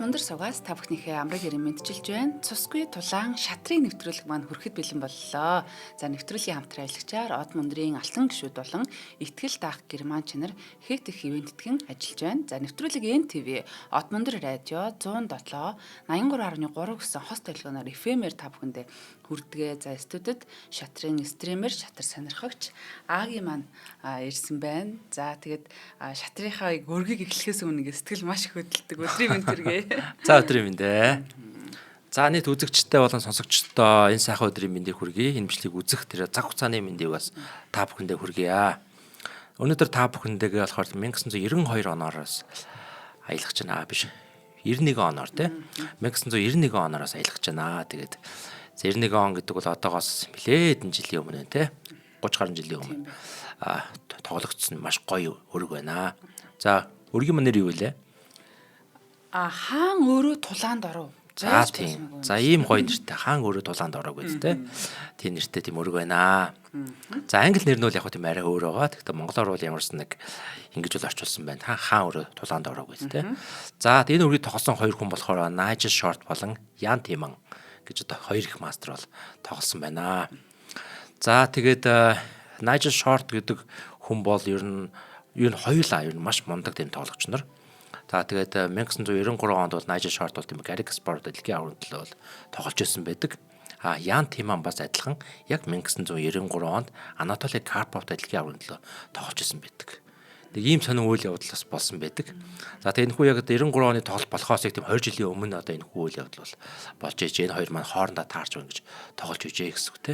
Мөндөр сугаас та бүхнийхээ амраг ирэн мэдчилж байна. Цусгүй тулаан шатрын нэвтрүүлэг маань хүрэхэд бэлэн боллоо. За, нэвтрүүлгийн хамтран ажиллагчаар Од Мөндрийн алтан гишүүд болон Итгэл даах герман чанар хэд их ивент тэтгэн ажиллаж байна. За, нэвтрүүлэг НТВ, Од Мөндөр радио 107 83.3 гэсэн хос толгойноор FM-ээр та бүхэндээ хүрдэгэ. За, студид шатрын стример, шатар сонирхогч Аги маань ирсэн байна. За, тэгээд шатрынхаа өргийг эхлэхээс өмнө ингээ сэтгэл маш их хөдөлдөг. Өдрийн мэнд төргий. За, өдрийн мэнд ээ. За, нийт үзэгчтэй болон сонсогчдоо энэ сайхан өдрийн мэндийг хүргэе. Энэ бичлэгийг үзэх тэр цаг хугацааны мэндийг бас та бүхэндээ хүргье. Өнөөдөр та бүхэндээ болохоор 1992 оноороос аялах гэж байна. Биш. 91 оноор тий. 1991 оноороос аялах гэж байна. Тэгээд 91 он гэдэг бол одоогоос нэлээд жилийн өмнө тий. 30 гаруй жилийн өмнө тоглогдсон маш гоё өрг байна. За, өргийн маань нэр юу вэ? А, хаан өөрөө тулаанд оров. За, тийм. За, ийм гоё нэртэй хаан өөрөө тулаанд ороо гэдэг те. Тийм нэртэй тийм өрг байна. За, англи нэр нь бол яг тийм арай өөр байгаа. Тэгэхдээ монголоор бол ямарс нэг ингэж бол орчуулсан байна. Хаан өөрөө тулаанд ороо гэдэг те. За, энэ өргийг тоглосон хоёр хүн болохоор Nigel Short болон Ян Тиман гэж одоо хоёр их мастер бол тоглосон байна. За, тэгээд Nigel Short гэдэг хүн бол ер нь хоёулаа ер нь маш мундаг тийм тоглогч нар. За, тэгээд 1993 онд бол Nigel Short бол тийм Garry Kasparov дэлхийн аваргын төлөө бол тоглож байсан байдаг. А Ян Тиман бас адилхан яг 1993 онд Анатоли Карпов дэлхийн аваргын төлөө тоглож байсан байдаг. Нэг ийм сонин үйл явдал бас болсон байдаг. За, тэгээд энэ хүү яг 93 оны тоглолт болохоос яг тийм 20 жилийн өмнө одоо энэ хүү үйл явдал бол болж иж энэ хоёр маань хоорондоо таарч ингэж тоглож ижээ гэсэн үг те.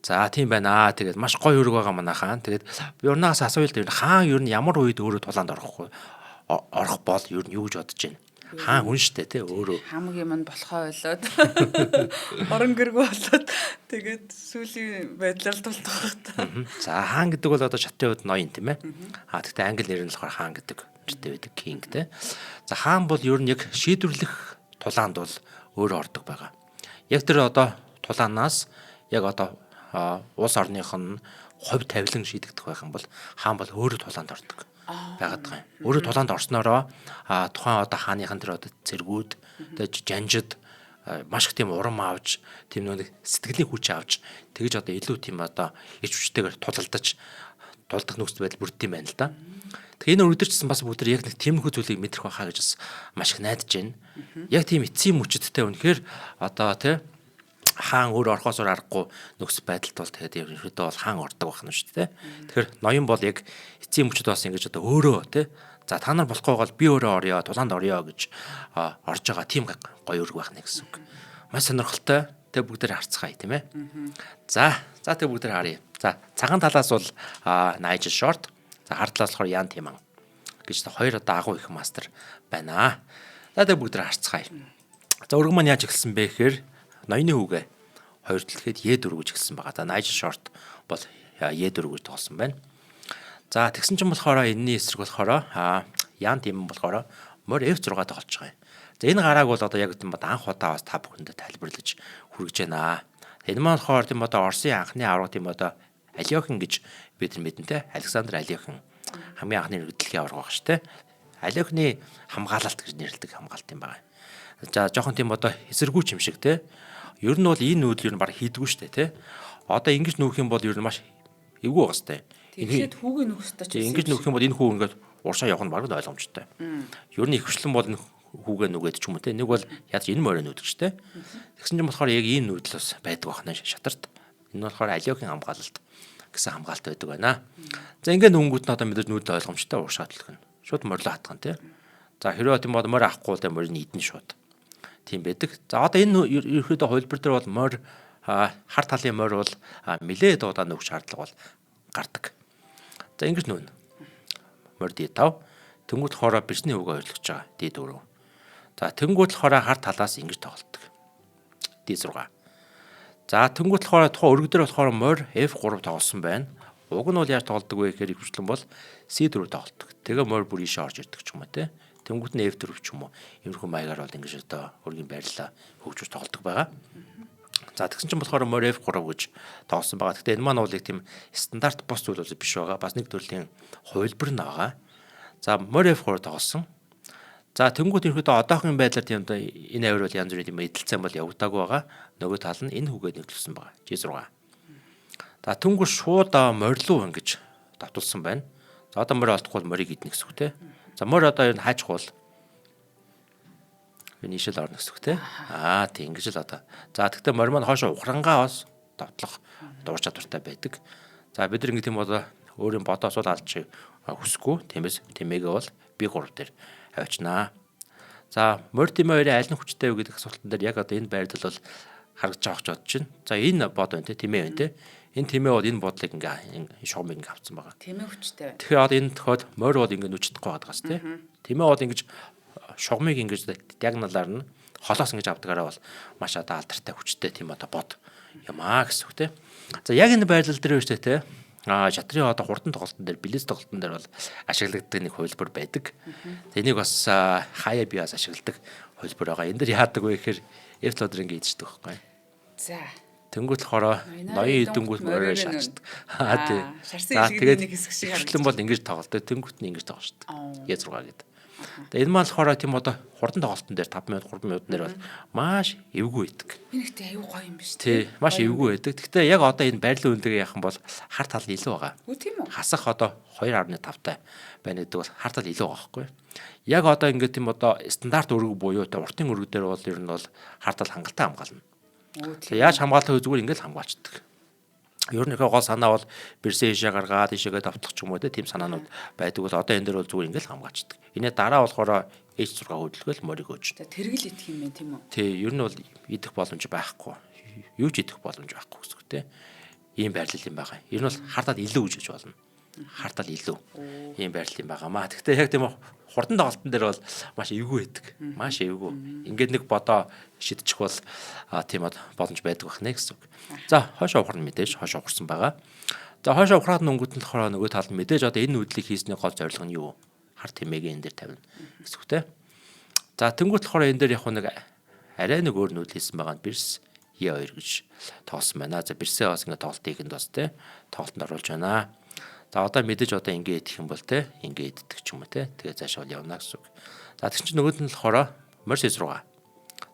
За, тийм байна. Тэгээд маш гоё өрг байгаа манай хаан. Тэгээд би урнаас асууя л дээ. Хаан ер нь ямар үед өөрөө тулаанд орохгүй орох бол ер нь юу гэж бодож байна? Хаан хүн штэ тий өөрөө. Хамаг юм нь болохоо болоод орон гэргүй болоод тэгээд сүүлийн байдлаар тулдах байх та. За, хаан гэдэг бол одоо шатын хувьд ноён тийм ээ. А тэгтээ англи нэр нь болохоор хаан гэдэг нэртэй байдаг, king тий. За, хаан бол ер нь яг шийдвэрлэх тулаанд бол өөрөө ордог байгаа. Яг тэр одоо тулаанаас яг одоо улс орных нь хувь тавилан шийдэгдэх байх юм бол хаан бол өөрөө тулаанд ордог байгаад байгаа юм. Өөрөө тулаанд орсноороо тухайн одоо хааныхан тэр одоо цэргүүд, тэгээ жанжид маш их тийм урам авч, тийм нэг сэтгэлийн хүч авч, тэгж одоо илүү тийм одоо ирч хүчтэйгээр тулалдаж тулдах нөхцөл байдал бүрддэг юм байна л да. Тэгэхээр энэ өргөдөрчсөн бас бүгд яг нэг тиймэрхүү зүйлийг мэдрэх байхаа гэж бас маш их найдаж байна. Яг тийм эцсийн мөчөдтэй үнэхээр одоо тий хаан өөр орохоос аргагүй нөхцөл байдалд бол тэгээд ерөнхийдөө бол хаан ордог байх нь шүү дээ. Тэгэхээр ноён бол яг эцсийн мөчөд бас ингэж одоо өөрөө тий за та нар болохгүй бол би өөрөө орё, тулаанд орё гэж орж байгаа тийм гоё өрг байх нэ гэсэн үг. Маш сонирхолтой. Тэг бүгдээр харцгаая тийм ээ. За, за тэг бүгдээр харъя. За, цагаан талаас бол Nigel Short, за хар талаас болохоор Ян Тиман гэж хоёр одоо агуу их мастер байна. За, тэг бүгдээр харцгаая. За, өргөн маань яаж эхэлсэн бэ гэхээр ноёны хүүгээ хоёр төлөхэд Е4 гэж эхэлсэн байгаа. За, Nigel Short бол Е4 гэж тоглосон байна. За, тэгсэн чинь болохоор энэний эсрэг болохоор Ян Тимэн болохоор морь F6 тоглож байгаа юм. За, энэ гарааг бол одоо яг тийм бод анх удаа бас та бүхэндээ тайлбарлаж хүргэж байна. Энэ маань болохоор тийм одоо Оросын анхны аварга тийм одоо Алёхин гэж бид нар мэднэ те. Александр Алёхин хамгийн анхны дэлхийн аварга баг шүү те. Алёхины хамгаалалт гэж нэрлэдэг хамгаалт юм байна. За, жоохон тийм одоо эсэргүүч юм шиг те. Ер нь бол энэ нүүдэл ер нь баг хийдгүү шүү дээ те. Одоо ингэж нүүх юм бол ер нь маш эвгүй байгаа сте. Тэгэхээр хүүгийн нүүх ёстой ч ингэж нүүх юм бол энэ хүү ингээд уршаа явах нь баг л ойлгомжтой. Ер нь ихвчлэн бол энэ хүүгээ нүгээд ч юм уу те. Нэг бол яаж энэ морь нүүдэг ч те. Тэгсэн чинь болохоор яг ийм нүүдэл бас байдаг байна шатарт. Энэ болохоор Алиохийн хамгаалалт гэсэн хамгаалт байдаг байна. За, ингээд нүнгүүт нь одоо мэдээж нүүдэл ойлгомжтой, уршаа төлөх нь. Шууд морлоо хатгана те. За, хэрвээ тийм бол морь авахгүй бол морийг идэн шууд. Тийм байдаг. За, одоо энэ ерөөхдөө хувилбар дээр бол морь хар талын морь бол нэлээд удаа нүүх шаардлага бол гардаг. За, ингэж нүүнэ. Морь D5. Тэнгүүд болохоор бишний хүүгээ ойрлогч байгаа. D4. За, тэнгүүд болохоор хар талаас ингэж тоглолдог. D6. За, тэнгүүд болохоор тухайн өргөдөр болохоор морь F3 тоглосон байна. Уг нь бол яаж тоглодог вэ гэхээр ихэвчлэн бол C4 тоглодог. Тэгээ морь бүр ийшээ орж ирдэг ч юм уу те. Тэнгүүд нь F4 ч юм уу. Иймэрхүү маягаар бол ингэж одоо өргийн байрлалаа хөгжүүлж тоглодог байгаа. За, тэгсэн чинь болохоор морь F3 гэж тоглосон байгаа. Гэхдээ энэ маань бол яг тийм стандарт бус зүйл бол биш байгаа. Бас нэг төрлийн хувилбар нь байгаа. За, морь F3 тоглосон. За тэнгуут ерөөдөө одоохон байдлаар тийм одоо энэ авир бол янз бүрийн тийм эдэлцэн бол явагдаагүй байгаа. Нөгөө тал нь энэ хүүгээ нөлөөлсөн байгаа. G6. За тэнгуут шууд морилуу ингэж давтуулсан байна. За одоо морь олдохгүй бол морийг иднэ гэсэн үг те. За морь одоо ер нь хайчих бол энэ ийшэл орно гэсэн үг те. Аа тийм ингэж л одоо. За тэгтээ морь маань хоошо ухрангаа бас давтлах дуур чадвартай байдаг. За бид нар ингэ тийм одоо өөрийн бодоос бол алж хүсэхгүй. Тиймээс тэмээгээ бол B3 дээр авчнаа. За морь тэмээ хоёрын аль нь хүчтэй вэ гэдэг асуултан дээр яг одоо энэ байрлал бол харагдаж байгаа ч бодож байна. За энэ бод байна те тэмээ байна те. Энэ тэмээ бол энэ бодлыг ингээ шугамыг ингээ авцсан байгаа. Тэмээ хүчтэй байна. Тэгэхээр одоо энэ тохиол морь бол ингээ нүж чадахгүй байгаа гас те. Тэмээ бол ингэж шугамыг ингэж диагоналаар нь холоос ингэж авдгаараа бол маш одоо алдартай хүчтэй тийм одоо бод юм аа гэсэн үг те. За яг энэ байрлал дээр байна шүү дээ те. А шатрын одоо хурдан тоглолтын дээр блиц тоглолтын дээр бол ашиглагддаг нэг хувилбар байдаг. Энийг бас хаяа би бас ашигладаг хувилбар байгаа. Энэ дээр яадаг вэ гэхээр F-лодер ингэ идчихдэг байхгүй. За. Тэнгүүт болохоор ноён идэнгүүт морио шаачдаг. Аа тий. Шарсан илгэний нэг хэсэг шиг харагдсан бол ингэж тоглолдог. Тэнгүүт нь ингэж тоглолдог. Е6 гэдэг. Тэгээ энэ маань болохоор тийм одоо хурдан тоглолтын дээр 5 минут 3 минутын дээр бол маш эвгүй байдаг. Энэ ихтэй аюу гоё юм биш тий. Маш эвгүй байдаг. Гэхдээ яг одоо энэ байрлал үндэгээ яах юм бол хар тал нь илүү байгаа. Үгүй тийм үү? Хасах одоо 2.5 таа байна гэдэг бол хар тал илүү байгаа байхгүй. Яг одоо ингээд тийм одоо стандарт өргөг буюу тэ уртын өргөг дээр бол ер нь бол хар тал хангалттай хамгаална. Яаж хамгаалах вэ зүгээр ингээд хамгаалцдаг. Ер нь их гол санаа бол бэрсээ ийшээ гаргаад ийшээгээ давтлах ч юм уу тийм санаанууд байдаг бол одоо энэ дэр бол зүгээр ингээл хамгаалцдаг. Энэ дараа болохоор H6 хөдөлгөөл морийг өж. За тэргэл идэх юм байна тийм үү? Тий, ер нь бол идэх боломж байхгүй. Юу ч идэх боломж байхгүй гэсэн үг тий. Ийм байрлал юм байгаа. Ер нь бол хартал илүү гэж болно. Хартал илүү. Ийм байрлал юм байгаамаа. Гэхдээ яг тийм хурдан тоглолтын дээр бол маш эвгүй байдаг. Маш эвгүй. Ингээд нэг бодоо шидчих бол тийм боломж байдаг байх нэ гэсэн үг. За хойшоо ухарна мэдээж хойшоо ухарсан байгаа. За хойшоо ухраад нүнгүүд нь болохоор нөгөө тал нь мэдээж одоо энэ нүдлийг хийсний гол зорилго нь юу? Хар тэмээгээ энэ дээр тавина гэсэн үг те. За тэнгуут болохоор энэ дээр яг нэг арай нэг өөр нүүдэл хийсэн байгаа нь бирс Е2 гэж тоглосон байна. За бирсээ бас ингээд тоглолтыг энд бас те тоглолтод оруулж байна. За одоо мэдээж одоо ингэ идэх юм бол те ингэ иддэг ч юм уу те. Тэгээ цаашаа бол явна гэсэн үг. За тэгсэн чинь нөгөөд нь болохоор морь С6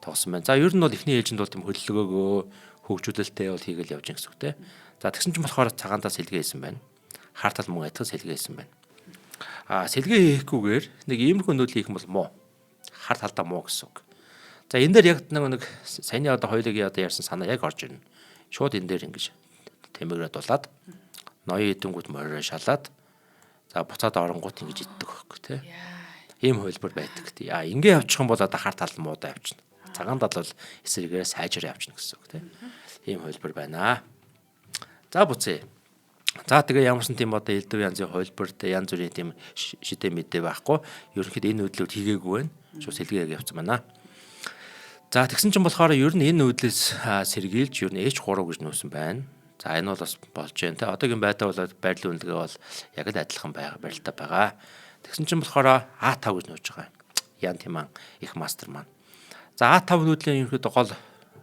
тоглосон байна. За ер нь бол эхний ээлжинд бол тийм хөдөлгөөгөө хөгжүүлэлтээ бол хийгээл явж гин гэсэн үг те. За тэгсэн чинь болохоор цагаандаа сэлгээ хийсэн байна. Хар тал мөн адилхан сэлгээ хийсэн байна. А сэлгээ хийхгүйгээр нэг иймэрхүү нүүдэл хийх юм бол муу. Хар талдаа муу гэсэн үг. За энэ дээр яг нэг саяны одоо хоёулын одоо ярьсан санаа яг орж ирнэ. Шууд энэ дээр ингэж тэмээгрээ дулаад ноён идэнгүүт морио шалаад за буцаад оронгууд ингэж иддэг байхгүй тий. Ийм хувилбар байдаг. А ингэ явчих юм бол одоо хар тал муудаа явчихна. Цагаан тал бол эсрэгээрээ сайжраа явчихна гэсэн үг тий. Ийм хувилбар байна. За буцъя. За тэгээ ямарсан тийм одоо элдв янзын хувилбар тэ янз бүрийн тийм шидэ мэдээ байхгүй. Ерөнхийдөө энэ нүүдлүүд хийгээгүй байна. Шууд сэлгээ яг явцсан байна. За тэгсэн чинь болохоор ер нь энэ нүүдлээс сэргийлж ер нь H3 гэж нүүсэн байна. За энэ бол бас болж байна те. Одоогийн байдлаа бол байрлал үнэлгээ бол яг л адилхан байгаа барилтаа байгаа. Тэгсэн чинь болохоор А5 гэж нүүж байгаа. Ян Тиман их мастер маань. За А5 нүүдлийн ерөнхийдөө гол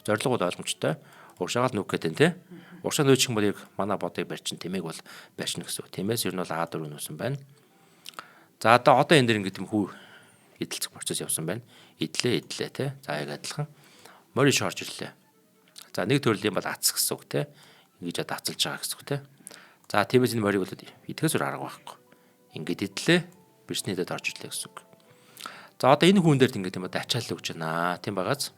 зорилго бол ойлгомжтой. Уршаагаал нүүх гэдэг нь те. Уршаа нүүчих юм бол яг манай бодыг барьчин тэмээг бол барьчна гэсэн үг. Тиймээс ер нь бол А4 нүүсэн байна. За одоо энэ дэр ингээд юм хүү эдэлцэх процесс явсан байна. Идлээ идлээ те. За яг адилхан морь иш орж ирлээ. За нэг төрлийн бол ац гэсэн үг те. Ингэж одоо ацалж байгаа гэсэн үг те. За тиймээс энэ морийг бол идэхээс өөр арга байхгүй. Ингээд идлээ бирсний дэд орж ирлээ гэсэн үг. За одоо энэ хүн дээр ингээд юм одоо ачаал өгч байна. Тийм байгааз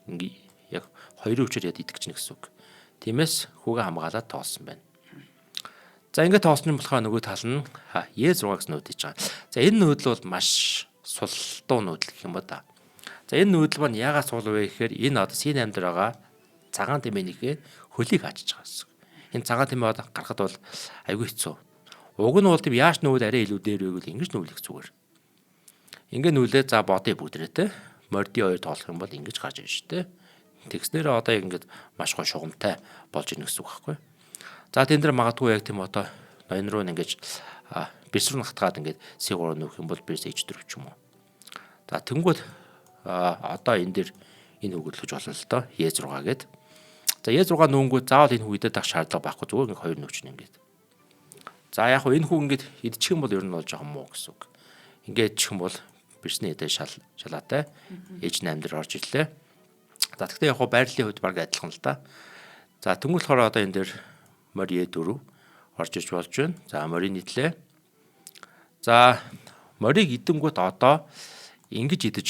ингээ яг хоёрын хүчээр яд идэх гэж гэсэн үг. Тиймээс хүүгээ хамгаалаад тоолсон байна. За ингээд тоолсон юм болохоор нөгөө тал нь Е6 гэсэн нүүд хийж байгаа. За энэ нүүдэл бол маш сулдуу нүүдэл гэх юм ба да. За энэ нүүдэл маань яагаад сул вэ гэхээр энэ одоо C8 дээр байгаа цагаан тэмээнийхээ хөлийг хаачиж байгаа гэсэн. Энэ цагаан тэмээ одоо гарахад бол айгүй хэцүү. Уг нь бол тийм яаж нүүл арай илүү дээр вэ гэвэл ингэж нүүлэх зүгээр. Ингээ нүүлээ за бодъё бүгдрээ те. Морди хоёр тоолох юм бол ингэж гарч ирнэ шүү дээ. Тэгснээрээ одоо яг ингээд маш гой шугамтай болж ирнэ гэсэн үг байхгүй. За тэн дээр магадгүй яг тийм одоо ноён руу ингэж бирс рүү хатгаад ингээд C3 нүүх юм бол бирс H4 ч юм уу. За тэнгууд одоо энэ дэр энэ хөглөж болно л доо Е6 гээд. За Е6 нүүнгүүд заавал энэ хүү идэд ах шаардлага байхгүй зүгээр ингээд хоёр нүүчнэ ингээд. За яг хөө энэ хүү ингээд идчих юм бол ер нь бол жоохон муу гэсэн үг. Ингээд идчих юм бол Бирсний эдээ шалаатай H8 дээр орж ирлээ. За тэгэхээр яг хоо байрлалын хувьд баг адилхан л да. За тэнгуү болохоор одоо энэ дээр морь E4 орж иж болж байна. За морийг нийтлээ. За морийг идэнгүүт одоо ингэж идэж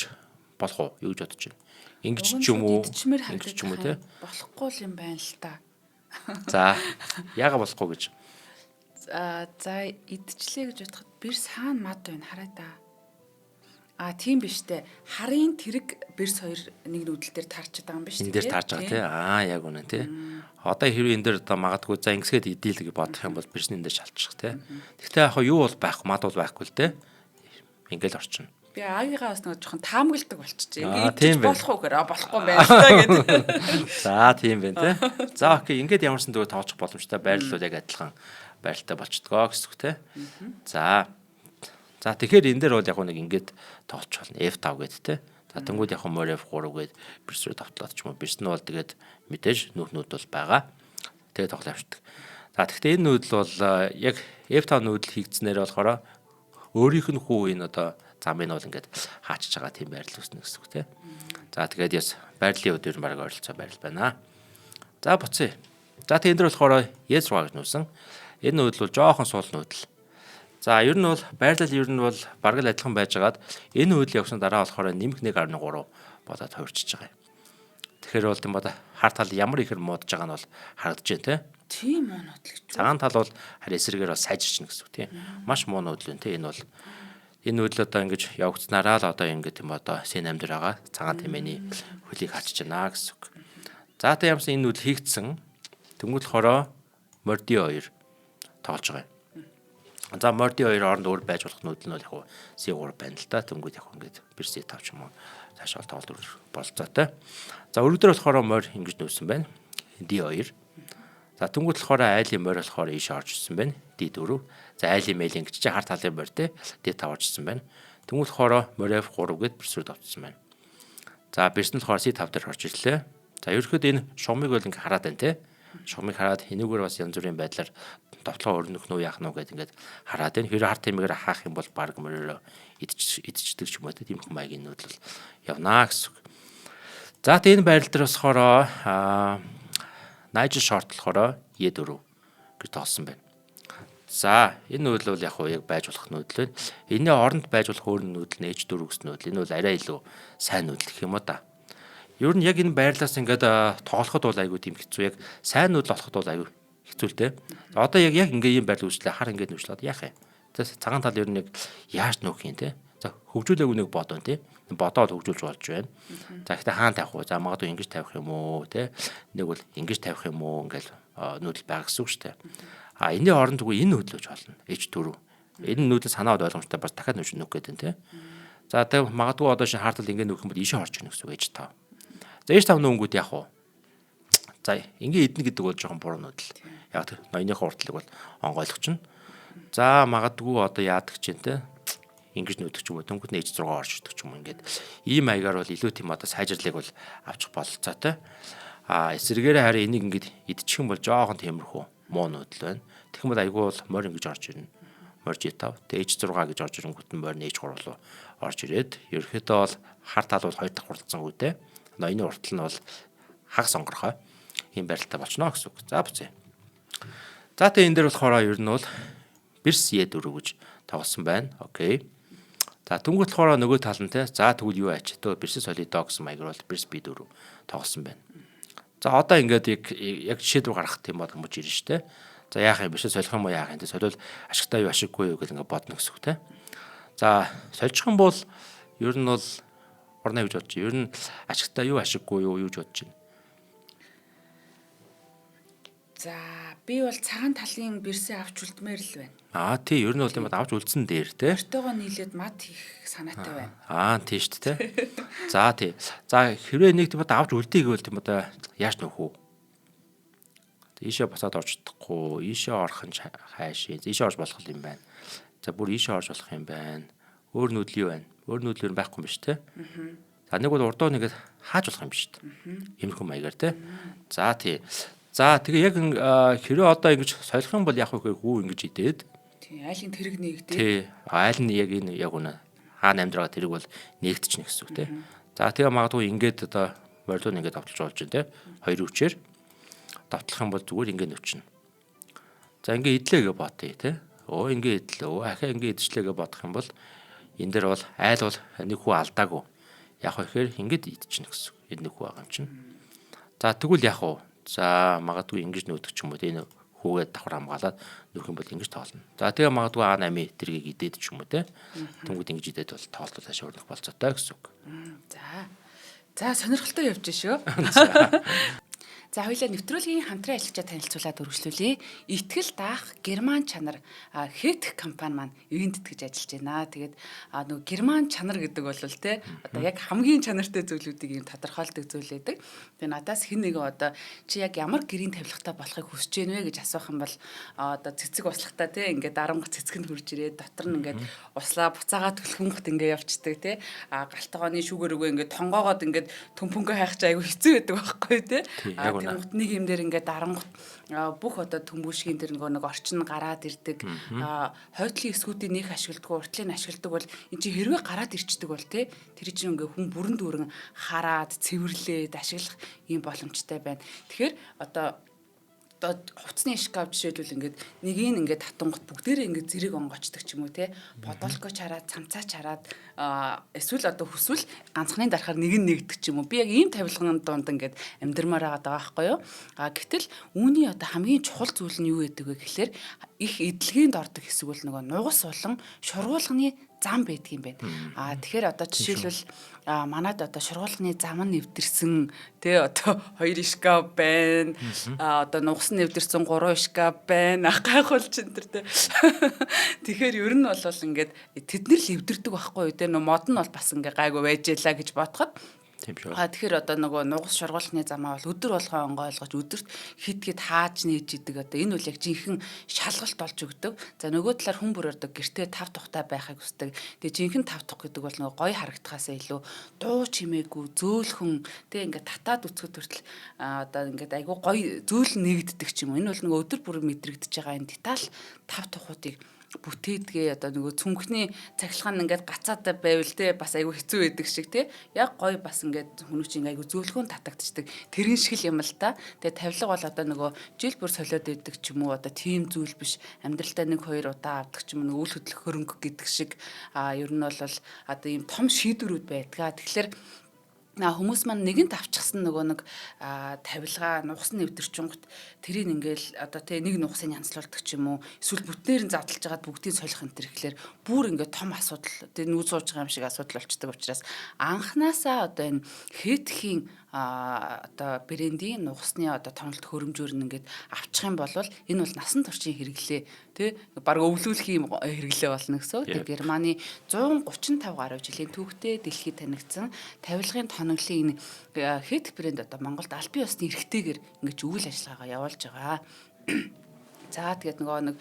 болох уу? Юу гэж бодож байна? Ингэж ч юм уу? Ингэж ч юм уу те? Болохгүй л юм байна л та. За яага болохгүй гэж. За идчихлээ гэж бодоход бирс хаана мад байна хараа да. А тийм биш те. Харын тэрэг бирс хоёр нэг нүүдэл дээр таарч байгаа юм биш те. Энэ дээр таарч байгаа те. Аа яг үнэн те. Одоо хэрвээ энэ дээр одоо магадгүй за ингэсгээд идээл гэж бодох юм бол бирсний энэ дээр шалчих те. Гэхдээ яг юу бол байхгүй, мад бол байхгүй л те. Ингээл орчихно. Би агийнхаа бас нэг жоохон таамагладаг болчихжээ. Ингээд идчих болох уу гэхээр болохгүй юм байна л та гэдэг. За тийм байна те. За окей, ингээд ямарсан зүгээр тоглох боломжтой байрлал бол яг адилхан байралтай болчдгоо гэсэн үг те. За. За тэгэхээр энэ дээр бол яг нэг ингээд тоглож болно. F5 гээд те. За тэнгууд яг морь F3 гээд бирс рүү тавтлаад ч юм уу. Бирс нь бол тэгээд мэдээж нүхнүүд бол байгаа. Тэгээд тоглоо явчихдаг. За тэгэхээр энэ нүүдэл бол яг F5 нүүдэл хийгдснээр болохоор өөрийнх нь хүү энэ одоо замыг нь бол ингээд хаачж байгаа тийм байрлал үүснэ гэсэн үг те. За тэгээд яс байрлалын хувьд ер нь баг ойролцоо байрлал байна. За буцъя. За тэгээд энэ дэр болохоор E6 гэж нүүсэн. Энэ нүүдэл бол жоохон суул нүүдэл. За ер нь бол байрлал ер нь бол бараг л адилхан байжгаад энэ нүүдэл явсан дараа болохоор нэмэх 1.3 болоод хувирчиж байгаа юм. Тэгэхээр бол тийм одоо хар тал ямар ихээр муудаж байгаа нь бол харагдаж байна те. Тийм муу нүүдэл гэж. Цагаан тал бол харин эсрэгээр бол сайжирч гэсэн үг тийм. Маш муу нүүдэл юм те. Энэ бол энэ нүүдэл одоо ингэж явагдсанараа л одоо ингэ тийм одоо С8 дээр байгаа цагаан тэмээний хөлийг хачиж байна гэсэн үг. За тэг ямарсан энэ нүүдэл хийгдсэн. Тэнгүүт болохоор морди 2 тоглож байгаа юм. За морди 2 оронд өөр байж болох нүүдэл нь бол яг С3 байна л да. Тэнгүүт яг ингэж бир С5 ч юм уу цаашаа тоглолт болцоотой. За өргөдөр болохоор морь ингэж нүүсэн байна. D2. За тэнгуут болохоор айлын морь болохоор ийш орж ирсэн байна. D4. За айлын мэйл ингэж чи хар талын морь те D5 орж ирсэн байна. Тэнгуут болохоор морь F3 гээд бирсрүү давтсан байна. За бирс нь болохоор C5 дээр орж ирлээ. За ерөнхийдөө энэ шугамыг бол ингэ хараад байна те. Шугамыг хараад энүүгээр бас янз бүрийн байдлаар довтлогоо өрнөх нү яах нү гэд ингээд хараад байна. Хэрэг хар тэмээгээр хаах юм бол баг морьороо идчихдэг ч юм уу те. Тиймэрхүү маягийн нүүдэл явнаа гэсэн үг. За тэг энэ байрал дээр болохоор Nigel Short болохоор E4 гэж тоглосон байна. За энэ нүүдэл бол яг уу яг байж болох нүүдэл байна. Энэний оронд байж болох өөр нүүдэл нь H4 гэсэн нүүдэл. Энэ бол арай илүү сайн нүүдэл гэх юм уу да. Ер нь яг энэ байрлалаас ингээд тоглоход бол айгүй тийм хэцүү. Яг сайн нүүдэл олоход бол айгүй хэцүү л дээ. Одоо яг ингээ ийм байрлал үүслээ. Хар ингээд нүүшлээд яах юм? За цагаан тал ер нь яг яаж нүүх юм те? За хөгжүүлээгүй нэг бодоо те. Бодоод хөгжүүлж болж байна. За гэхдээ хаана тавих вэ? За магадгүй ингэж тавих юм уу те? Нэг бол ингэж тавих юм уу ингээл нүүдэл байгаа гэсэн үг шүү дээ. А энэний оронд үгүй энэ нүүдэл гэж болно. H4. Энэ нүүдэл санаа ойлгомжтой бас дахиад нүүж нүх гэдэг те. За тэг магадгүй одоо шинэ хаартал ингэ нүүх юм бол ийшээ орж ирнэ гэсэн үг H5. За H5 нүүнгүүд яах вэ? За ингээ идэнэ гэдэг бол жоохон буруу нүүдэл. Яг тэг ноёныхоо уртлыг бол онгойлгочихно. За магадгүй одоо яадаг чинь те ингэж нүүдэг ч юм уу тэнгууд нь H6 орж ирдэг ч юм уу ингээд ийм маягаар бол илүү тийм одоо сайжрлыг бол авчих бололцоотой. А эсрэгээрээ харин энийг ингээд идчих юм бол жоохон тиймэрхүү муу нүүдэл байна. Тэгэх юм бол айгүй бол морь ингэж орж ирнэ. Морь G5 тэгээ H6 гэж орж ирэнгүүт нь морь H3 руу орж ирээд ерөнхийдөө бол хар тал бол хоёр дахь хуралцсан үедээ ноёны уртал нь бол хагас онгорхой ийм байралтай болчихно гэсэн үг. За буцъя. За тэгээ энэ дээр болохоор ер нь бол бирс Е4 гэж тоглосон байна. Окей. За түнгүүт болохоор нөгөө тал нь те. За тэгвэл юу аач төө бирс солидо гэсэн маягаар бол бирс B4 тоглосон байна. За одоо ингээд яг шийдвэр гаргах тийм боломж ирнэ штэ. За яах юм бишээ солих юм уу яах юм те. Солиул ашигтай юу ашиггүй юу гэл ингээд бодно гэсэн үг те. За сольчих юм бол ер нь бол орно гэж бодож. Ер нь ашигтай юу ашиггүй юу юу гэж бодож байна. За би бол цагаан талын бирсээ авч үлдмээр л байна. Аа тий ер нь бол юм авч үлдсэн дээр те. Мортойгоо нийлээд мат хийх санаатай байна. Аа тий шүү дээ те. За тий. За хэрвээ нэг тийм одоо авч үлдээ гэвэл тийм одоо яаж нөхөх үү? Ийшээ буцаад орж чадахгүй, ийшээ орох нь хайшээ. Ийшээ орж болох юм байна. За бүр ийшээ орж болох юм байна. Өөр нүүдэл юу байна? Өөр нүүдэл юу байхгүй юм биш те. За нэг бол урдуу нэгэд хааж болох юм биш үү? Иймэрхүү маягаар те. За тий. За тэгээ яг хэрвээ одоо ингэж солих юм бол яг вэ хүү ингэж идээд. Тий, айлын тэрэг нэгдээ. Тий, айл нь яг энэ яг үнэ А8 дээр байгаа тэрэг бол нээгдчихнэ гэсэн үг те. За тэгээ магадгүй ингээд одоо морилуу ингээд довтолж болж байна те. Хоёр өвчээр довтлох юм бол зүгээр ингээд нөчнө. За ингээд идлээ гэж бодъё те. Өө ингээд идлээ. Өө ахаа ингээд идчихлээ гэж бодох юм бол энэ дээр бол айл бол нэг хүү алдаагүй. Яг вэ гэхээр ингээд идчихнэ гэсэн үг. Энэ нэг хүү байгаа юм чинь. За тэгвэл яг уу. За магадгүй ингэж нөөдөг ч юм уу те. Энэ хүүгээ давхар хамгаалаад нөх юм бол ингэж тоолно. За тэгээ магадгүй А8 тэргийг идээд ч юм уу те. Тэнгүүд ингэж идээд бол тоолтол цаашаа өрнөх болцоотой гэсэн үг. За. За сонирхолтой явж шүү. За хоёлаа нэвтрүүлгийн хамтран ажиллагчаа танилцуулаад үргэлжлүүлье. Итгэл даах герман чанар Хэтх компани маань ивент тэтгэж ажиллаж байна. Тэгээд нөгөө герман чанар гэдэг бол те одоо яг хамгийн чанартай зүйлүүдийг юм тодорхойлдог зүйл байдаг. Тэгээд надаас хэн нэгэн одоо чи яг ямар гэрийн тавилгатай болохыг хүсэж гэнэ вэ гэж асуух юм бол одоо цэцэг услахтаа те ингээд 10 цэцгэнд хурж ирээд дотор нь ингээд услаа буцаагаа түлхэнгот ингээд явцдаг те. А галтгооны шүүгэр өгөө ингээд тонгоогоод ингээд төмпөнгө хайх чи айгүй хэцүү байдаг байхгүй те. Тэнгут нэг юм дээр ингээд дарангут бүх одоо төмбүүшгийн тэр нөгөө нэг орчин гараад ирдэг. Хойтлын эсгүүдийг нэх ашигладаг, уртлыг ашигладаг бол эн чинь хэрвээ гараад ирчдэг бол те тэр чинь ингээ хүн бүрэн дүүрэн хараад цэвэрлээд ашиглах юм боломжтой байна. Тэгэхээр одоо хувцсны шкаф жишээлбэл ингээд нэгийг ингээд татангот бүгдээрээ ингээд зэрэг онгоочдөг ч юм уу те бодолко чараад цамцаа чараад эсвэл одоо хүсвэл ганцхны дарахаар нэг нь нэгдэг ч юм уу. Би яг ийм тавилган дунд ингээд амьдрмаар байгаа байхгүй юу. А гэтэл үүний одоо хамгийн чухал зүйл нь юу гэдэг вэ гэхлээр их эдлэгээнд ордог хэсэг бол нөгөө нугас болон шургуулганы зам байдаг юм байна. А тэгэхээр одоо жишээлбэл манад одоо шургуулганы зам нь нэвтэрсэн тий одоо 2 шкаф байна. А одоо нугас нь нэвтэрсэн 3 шкаф байна. Гайхуулч энэ төр тий. Тэгэхээр ер нь бол ингээд тэд нар л эвдэрдэг байхгүй юу тий. Нөө мод нь бол бас ингээ гайгүй байж ялаа гэж бодоход. Тийм шүү. А тэгэхээр одоо нөгөө нугас шургуулхны замаа бол өдөр болгон онгойлгож өдөрт хит хит хааж нээж идэг. Одоо энэ бол яг жинхэнэ шалгалт болж өгдөг. За нөгөө талаар хүн бүр одоо гэртээ тав тухтай байхыг хүсдэг. Тэгээ жинхэнэ тав тух гэдэг бол нөгөө гоё харагдахаасаа илүү дуу чимээгүй зөөлхөн тэг ингээд татаад үцгэд хүртэл одоо ингээд айгүй гоё зөөлөн нэгддэг ч юм уу. Энэ бол нөгөө өдөр бүр мэдрэгдэж байгаа энэ деталь тав тухуудыг бүтээдгээ одоо нөгөө цүнхний цахилгаан ингээд гацаатай байвал те бас айгүй хэцүү байдаг шиг те яг гоё бас ингээд хүмүүч ингээд айгүй зөөлхөн татагдчихдаг тэрэн шиг л юм л та. Тэгээ тавилга бол одоо нөгөө жил бүр солиод байдаг ч юм уу одоо тийм зүйл биш, амьдралдаа нэг хоёр удаа авдаг ч юм уу үйл хөдлөх хөрөнгө гэдэг шиг а ер нь бол одоо ийм том шийдвэрүүд байдгаа. Тэгэхээр хүмүүс маань нэгэнт авчихсан нөгөө нэг тавилгаа нугас нэвтэрчингут тэрийг ингээл одоо тэ нэг нугасыг янзлуулдаг ч юм уу эсвэл бүтнээр нь задлж байгаад бүгдийг солих энэ төр ихлээр бүр ингээд том асуудал тэ нүүз сууж байгаа юм шиг асуудал болчдөг учраас анханасаа одоо энэ хэтхийн одоо брендийн нугасны одоо томлолт хөрөмжөөр нь ингээд авчих юм бол энэ бол насан туршийн хэрэглээ тий баг өвлүүлэх юм хэрэглээ болно гэсэн. Тэгээ Германы 135 гаруй жилийн түүхтэй дэлхийд танигдсан тавилгын тоноглолын энэ хэтх брэнд одоо Монголд албан ёсны эрхтэйгээр ингэж үйл ажиллагаагаа явуулж байгаа. За тэгээд нөгөө нэг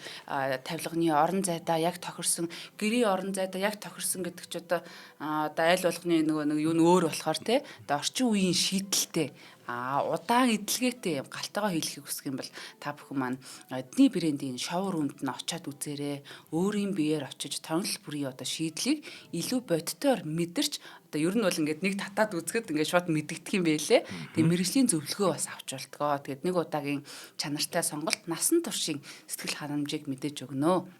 тавилганы орон зайдаа яг тохирсон, гэрийн орон зайдаа яг тохирсон гэдэг чи одоо одоо айл болгоны нөгөө нэг юу нь өөр болохоор те одоо орчин үеийн шийдэлтэй удаан эдлгээтэй юм галтайгаа хийлэхийг хүсэх юм бол та бүхэн маань эдний брендийн шоурумд нь очиад үзээрэй. Өөрийн биеэр очиж тонол бүрийн одоо шийдлийг илүү бодитоор мэдэрч одоо ер нь бол ингээд нэг татаад үзэхэд ингээд шууд мэдэгдэх юм байлээ. Тэгээ мэрэгжлийн зөвлөгөө бас авч болтгоо. Тэгээд нэг удаагийн чанартай сонголт насан туршийн сэтгэл ханамжийг мэдээж өгнө.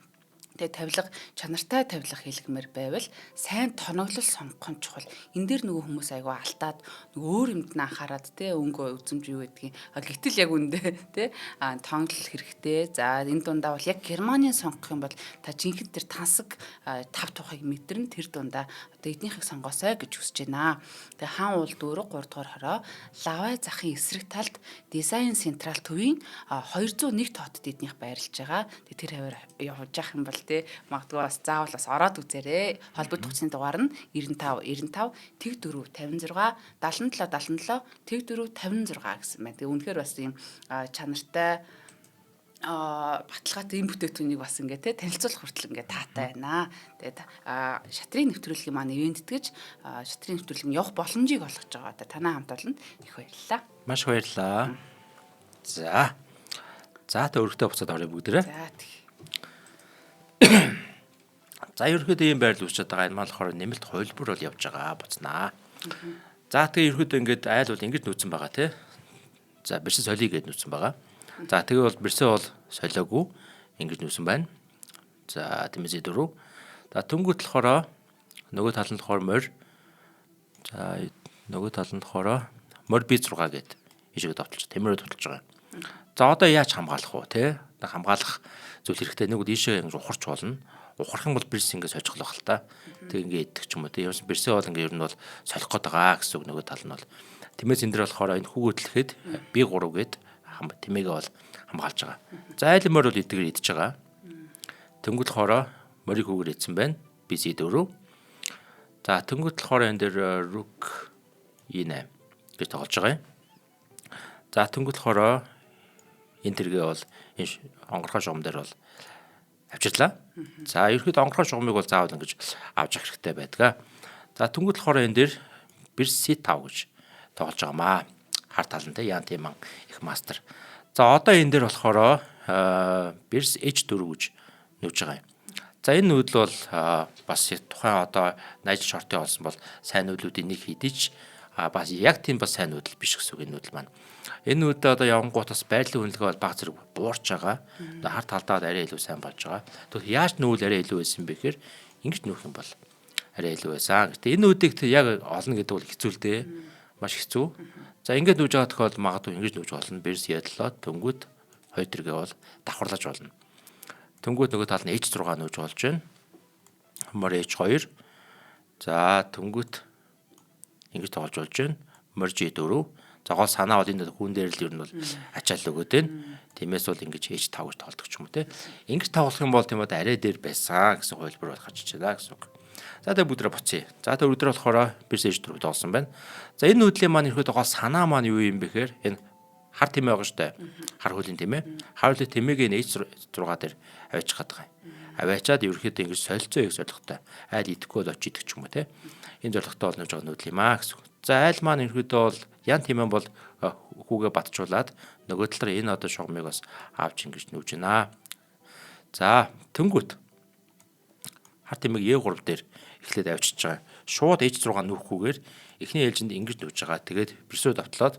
Тэгээ тавилга чанартай тавилга хийлгэмээр байвал сайн тоноглол сонгох нь чухал. Энэ дээр нөгөө хүмүүс айгүй алдаад нөгөө өөр юмд нь анхаарад те өнгө үзэмж юу гэдгийг. Гэтэл яг үндэ те тоноглол хэрэгтэй. За энэ дундаа бол яг Германийн сонгох юм бол та жинхэнэ тэр тансаг тав тухыг мэдэрн тэр дундаа одоо эднийхийг сонгоосой гэж хүсэж байна. Тэгээ хаан уул дүүрэг 3 дугаар хороо Лавай захын эсрэг талд Дизайн Централ төвийн 201 тоотод эднийх байрлаж байгаа. Тэгээ тэр хаваар явж явах юм бол тэ магадгүй бас заавал бас ороод үзээрэй. Холбогдох утасны дугаар нь 95 95 тэг 4 56 77 77 тэг 4 56 гэсэн байна. Тэгээ үнэхээр бас ийм чанартай баталгаатай ийм бүтээгдэхүүнийг бас ингээ те танилцуулах хүртэл ингээ таатай байна. Тэгээд шатрын нэвтрүүлгийн маань ивент тэтгэж шатрын нэвтрүүлэг нь явах боломжийг олгож байгаа. Одоо танай хамт олонд их баярлалаа. Маш баярлалаа. За. За тэ өргөдөө буцаад орё бүгдээрээ. За тэг. За ерөөхдөө ийм байрлал үүсчихэд байгаа. Энэ маань болохоор нэмэлт хувилбар бол явж байгаа буцнаа. За тэгээ ерөөхдөө ингээд айл бол ингэж нүүцэн байгаа тий. За бэрсэн солиё гэд нүүцэн байгаа. За тэгээ бол бэрсэн бол солиогүй ингэж нүүсэн байна. За тиймээс 4. За төнгөт болохоор нөгөө тал нь болохоор морь. За нөгөө тал нь болохоор морь B6 гэд ишгээ товтолж тэмрээ товтолж байгаа. За одоо яаж хамгаалах вэ те? Хамгаалах зүйл хэрэгтэй. Нэг бол ийшээ ингэж ухарч болно. Ухрах юм бол бэрс ингэ сольжглох л та. Тэг ингэ идэх ч юм уу те. Ерөөс бэрсээ бол ингэ ер нь бол солих гээд байгаа гэсэн үг нөгөө тал нь бол. Тэмээс энэ дэр болохоор энэ хүүгөтлөхэд B3 гэд тэмээгээ бол хамгаалж байгаа. За айл морь бол идэгээр идэж байгаа. Тэнгүүт болохоор морийг хүүгээр идсэн байна. BC4. За тэнгүүт болохоор энэ дэр rook E8 гэж тоглож байгаа юм. За тэнгүүт болохоор энэ тэргээ бол энэ онгорхой шугам дээр бол авчирлаа. За ерөөхдөө онгорхой шугамыг бол заавал ингэж авч явах хэрэгтэй байдаг. За тэнгүүт болохоор энэ дээр бирс C5 гэж тоглож байгаамаа. Хар тал нь те Ян Тиман их мастер. За одоо энэ дээр болохоор бирс H4 гэж нүүж байгаа юм. За энэ нүүдэл бол бас тухайн одоо Найжел Шортын олсон бол сайн нүүдлүүдийн нэг хэдий ч бас яг тийм бас сайн нүүдэл биш гэсэн үг энэ нүүдэл маань. Энэ нүүдэл одоо явангуут бас байрлалын үнэлгээ бол баг зэрэг буурч байгаа. Хар талдаа арай илүү сайн болж байгаа. Тэгвэл яаж нүүл арай илүү байсан бэ гэхээр ингэж нүүх юм бол арай илүү байсан. Гэтэ энэ нүүдийг яг олно гэдэг бол хэцүү л дээ. Маш хэцүү. За ингээд нүүж байгаа тохиолдолд магадгүй ингэж нүүж болно. Бэрс ядлаа төнгөт хоёр тэргээ бол давхарлаж болно. Тэнгүүд нөгөө тал нь H6 нүүж болж байна. Мор H2. За тэнгүүт ингэж тоглож болж байна. Мор G4. За гол санаа бол энэ хүн дээр л ер нь бол ачаал өгөөд байна. Тиймээс бол ингэж H5 гэж тоглодог ч юм уу те. Ингэж тоглох юм бол тийм одоо арай дээр байсан гэсэн хувилбар бол гарч иж байна гэсэн үг. За тэгээ бүгдрээ буцъя. За тэгээ өдөр болохоор бирс H4 тоглосон байна. За энэ нүүдлийн маань ерөөдөө гол санаа маань юу юм бэ гэхээр энэ хар тэмээ байгаа штэ. Хар хөлийн тэмээ. Хар хөлийн тэмээг энэ H6 дээр аваачих гээд байгаа юм. Аваачаад ерөөхдөө ингэж солилцоо их зорилготой. Айл идэхгүй бол очиж идэх ч юм уу те. Энэ зорилготой бол нэж байгаа нүүдэл юм аа гэсэн. За айл маань ерөөхдөө бол ян тэмээ бол хүүгээ батжуулаад нөгөө талаар энэ одоо шугамыг бас авч ингэж нүүж байна. За тэнгүүт хар тэмээг E3 дээр эхлээд авчиж байгаа. Шууд H6 нүүхгүйгээр эхний ээлжинд ингэж нүүж байгаа. Тэгээд бэрсүү давтлаад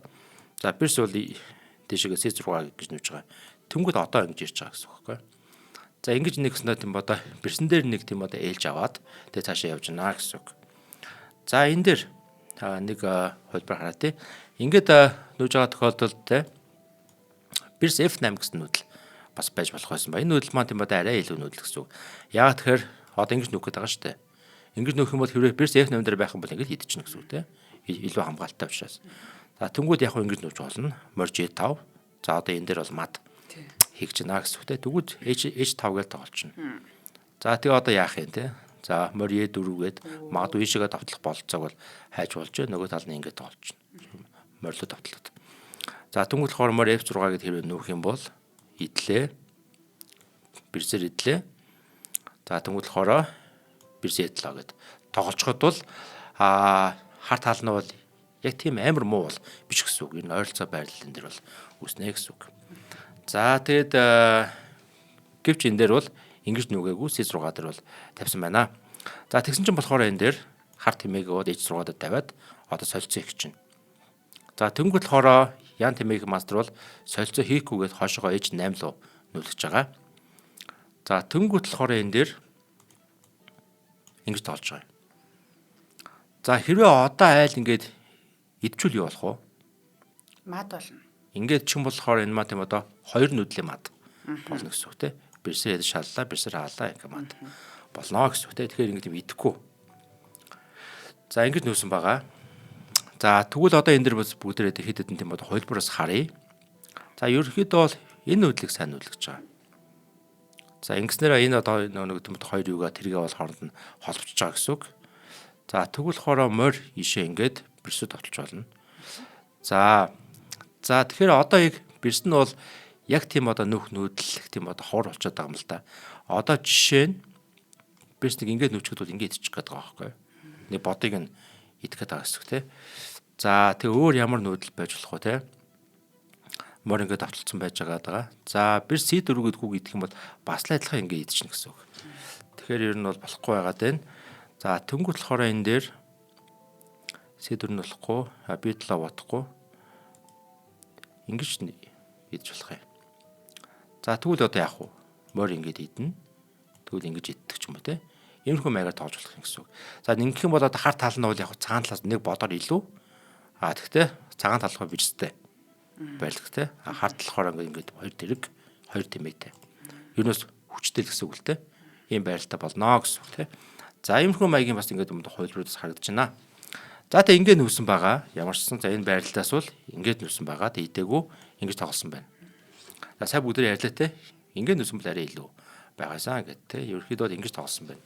за бэрс бол тийшээгээ C6 гэж нүүж байгаа. Тэнгүүд одоо ингэж ирж байгаа гэсэн үг байхгүй. За ингэж нэг гэснээр тийм одоо бэрсэн дээр нэг тийм одоо ээлж аваад тэгээ цаашаа явж гинэ гэсэн үг. За энэ дээр нэг хувилбар хараа тий. Ингээд нүүж байгаа тохиолдолд те бэрс F8 гэсэн нүүдэл бас байж болох байсан ба. Энэ нүүдэл маань тийм одоо арай илүү нүүдэл гэсэн үг. Яг тэгэхээр одоо ингэж нүүх гээд байгаа шүү дээ. Ингэж нүүх юм бол хэрвээ бэрс F8 дээр байх юм бол ингэж идчихнэ гэсэн үг те. Илүү хамгаалалттай учраас. За тэнгууд яг ингэж нүүж болно. Морь G5. За одоо энэ дээр бол мад хийж гинэ гэсэн үг те. Тэгвэл H5 гэж тоглолчно. За тэгээ одоо яах юм те. За морь E4 гээд магадгүй ийшээгээ давтлах бололцоог бол хайж болж байна. Нөгөө тал нь ингэж тоглолчно. Морлоо давтлаад. За тэнгууд болохоор морь F6 гэд хэрвээ нүүх юм бол идлээ. Бэрсээр идлээ. За тэнгууд болохоор бэрс E7 гэд тоглолцоход бол хар тал нь бол яг тийм амар муу бол биш гэсэн үг. Энэ ойролцоо байрлалын дээр бол үүснэ гэсэн үг. За тэгэд гэвч энэ дээр бол ингэж нүгээгүй C6 дээр бол тавьсан байна. За тэгсэн чинь болохоор энэ дээр хар тэмээг бол H6 дээр тавиад одоо солилцоо хийх чинь. За тэнгууд болохоор Ян тэмээг мастер бол солилцоо хийхгүйгээд хойшоогоо H8 руу нүүлгэж байгаа. За тэнгууд болохоор энэ дээр ингэж тоолж байгаа юм. За хэрвээ одоо айл ингээд идчихвэл юу болох вэ? Мад болно. Ингээд ч юм болохоор энэ мад юм одоо хоёр нүдлийн мад болно гэсэн үг те. Бэрсээр шаллаа, бэрсээр хаалаа ингээ мад болно гэсэн үг те. Тэгэхээр ингээд юм идэхгүй. За ингэж нүүсэн байгаа. За тэгвэл одоо энэ дэр бас бүгдээрээ хэд хэдэн тийм одоо хувилбараас харъя. За ерөнхийдөө бол энэ нүүдлийг сайн нүүлгэж байгаа. За ингэснээр энэ одоо нэг тийм хоёр юугаа тэргээ бол хооронд нь холбогдож байгаа гэсэн үг. За тэгвэл хороо морь ишээ ингээд бэрсүү товтолж болно. За тэгэхээр одоо яг бэрс нь бол яг тийм одоо нүх нүүдлэх тийм одоо хор болчиход байгаа юм л да. Одоо жишээ нь бэрс нэг ингээд нүчгэд бол ингээд идчих гээд байгаа байхгүй юу? Нэг бодыг нь идэх гээд байгаа гэсэн үг те. За тэг өөр ямар нүүдэл байж болох вэ те? Мор ингээд авталцсан байж байгаа даа. За бэрс C4 гэдэг хүүг идэх юм бол бас л адилхан ингээд идчихнэ гэсэн үг. Тэгэхээр ер нь бол болохгүй байгаад байна. За тэнгуут болохоор энэ дээр C4 нь болохгүй, B7 бодохгүй. Ингэж идэж болох юм. За тэгвэл одоо яах вэ? Морь ингэж идэнэ. Тэгвэл ингэж иддэг ч юм уу те. Иймэрхүү маягаар тоглож болох юм гэсэн үг. За ингэх юм бол одоо хар тал нь бол яг цагаан талаас нэг бодоор илүү. А тэгтээ цагаан тал болохоор бижтэй байлгах те. А хар тал болохоор ингээд хоёр тэрэг, хоёр тэмээтэй. Юунаас хүчтэй л гэсэн үг л те. Ийм байралтай болно гэсэн үг те. За иймэрхүү маягийн бас ингээд юм хувилбаруудаас харагдаж байна. За тэг ингээд нүүсэн байгаа. Ямар ч сан за энэ байралтаас бол ингээд нүүсэн байгаа. Тэг идээгүй ингэж тоглосон байна. За сайн бүгдээ ярьлаа те. Ингээд нүүсэн бол арай илүү байгаасаа гэт те. Ерөнхийдөө бол ингэж тоглосон байна.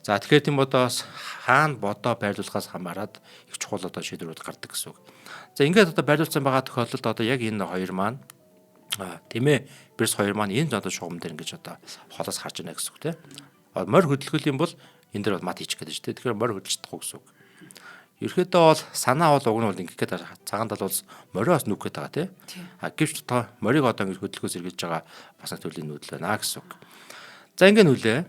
За тэгэхээр тийм бодоос хаана бодоо байрлуулахаас хамаарат их чухал одоо шийдвэрүүд гардаг гэсэн үг. За ингээд одоо байрлуулсан байгаа тохиолдолд одоо яг энэ хоёр маань тийм ээ бирс хоёр маань энэ одоо шугам дээр ингэж одоо холоос харж байна гэсэн үг те. Морь хөдөлгөөл юм бол энэ дээр бол мат хийчих гэдэг чинь те. Тэгэхээр морь хөдөлж чадахгүй гэсэн үг. Ерөнхийдөө бол санаа бол уг нь бол ингэх гээд цагаан тал бол мориос нүх гээд байгаа тий. А гэвч одоо морийг одоо ингэж хөдөлгөөс эргэж байгаа бас нэг төрлийн нүүдэл байна гэсэн үг. За ингэ нүлээ.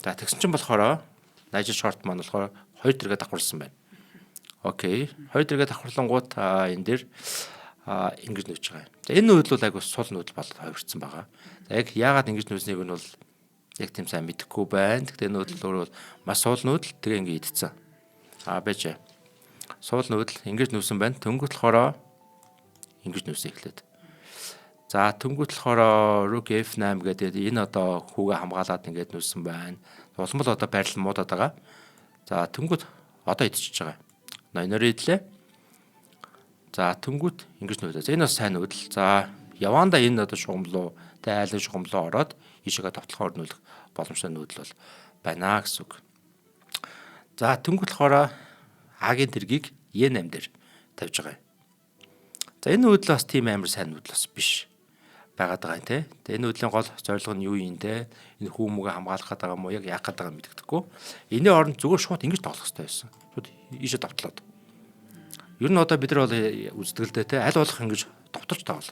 За тэгсэн чинь болохоор Найжел Шорт маань болохоор хоёр тэргээ давхарлсан байна. Окей. Хоёр тэргээ давхарлангууд энэ дээр ингэж нүүж байгаа юм. За энэ нүүдэл бол айгу сул нүүдэл болоод хувирсан байгаа. За яг яагаад ингэж нүүснийг нь бол яг тийм сайн мэдэхгүй байна. Гэхдээ энэ нүүдэл өөрөө бол маш сул нүүдэл тэгээ ингэ идсэн. А байж. Суул нүүдэл ингэж нүүсэн байна. Тэнгүүт болохоор ингэж нүүсэн эхлээд. За тэнгүүт болохоор Rook F8 гэдэг энэ одоо хүүгээ хамгаалаад ингээд нүүсэн байна. Улам л одоо байрлал муудаад байгаа. За тэнгүүт одоо идчихэж байгаа. Ноёноор идлээ. За тэнгүүт ингэж нүүлээ. За энэ бас сайн нүүдэл. За яванда энэ одоо шугамлуу тэ айлын шугамлуу ороод ийшээгээ товтлохоор нүүлэх боломжтой нүүдэл бол байна гэсэн үг. За тэнгүүт болохоор А-гийн тэргийг Е8 дээр тавьж байгаа юм. За энэ нүүдэл бас тийм амар сайн нүүдэл бас биш байгаад байгаа юм те. Тэгээ энэ нүүдлийн гол зорилго нь юу юм те? Энэ хүмүүгээ хамгаалах гэдэг юм уу? Яг яах гэдэг юм мэддэхгүй. Энийн оронд зүгээр шууд ингэж тоглох хэрэгтэй байсан. Шууд ийшээ довтлоод. Ер нь одоо бид нар бол үздэг л дээ те. Аль болох ингэж довтолж тоглол.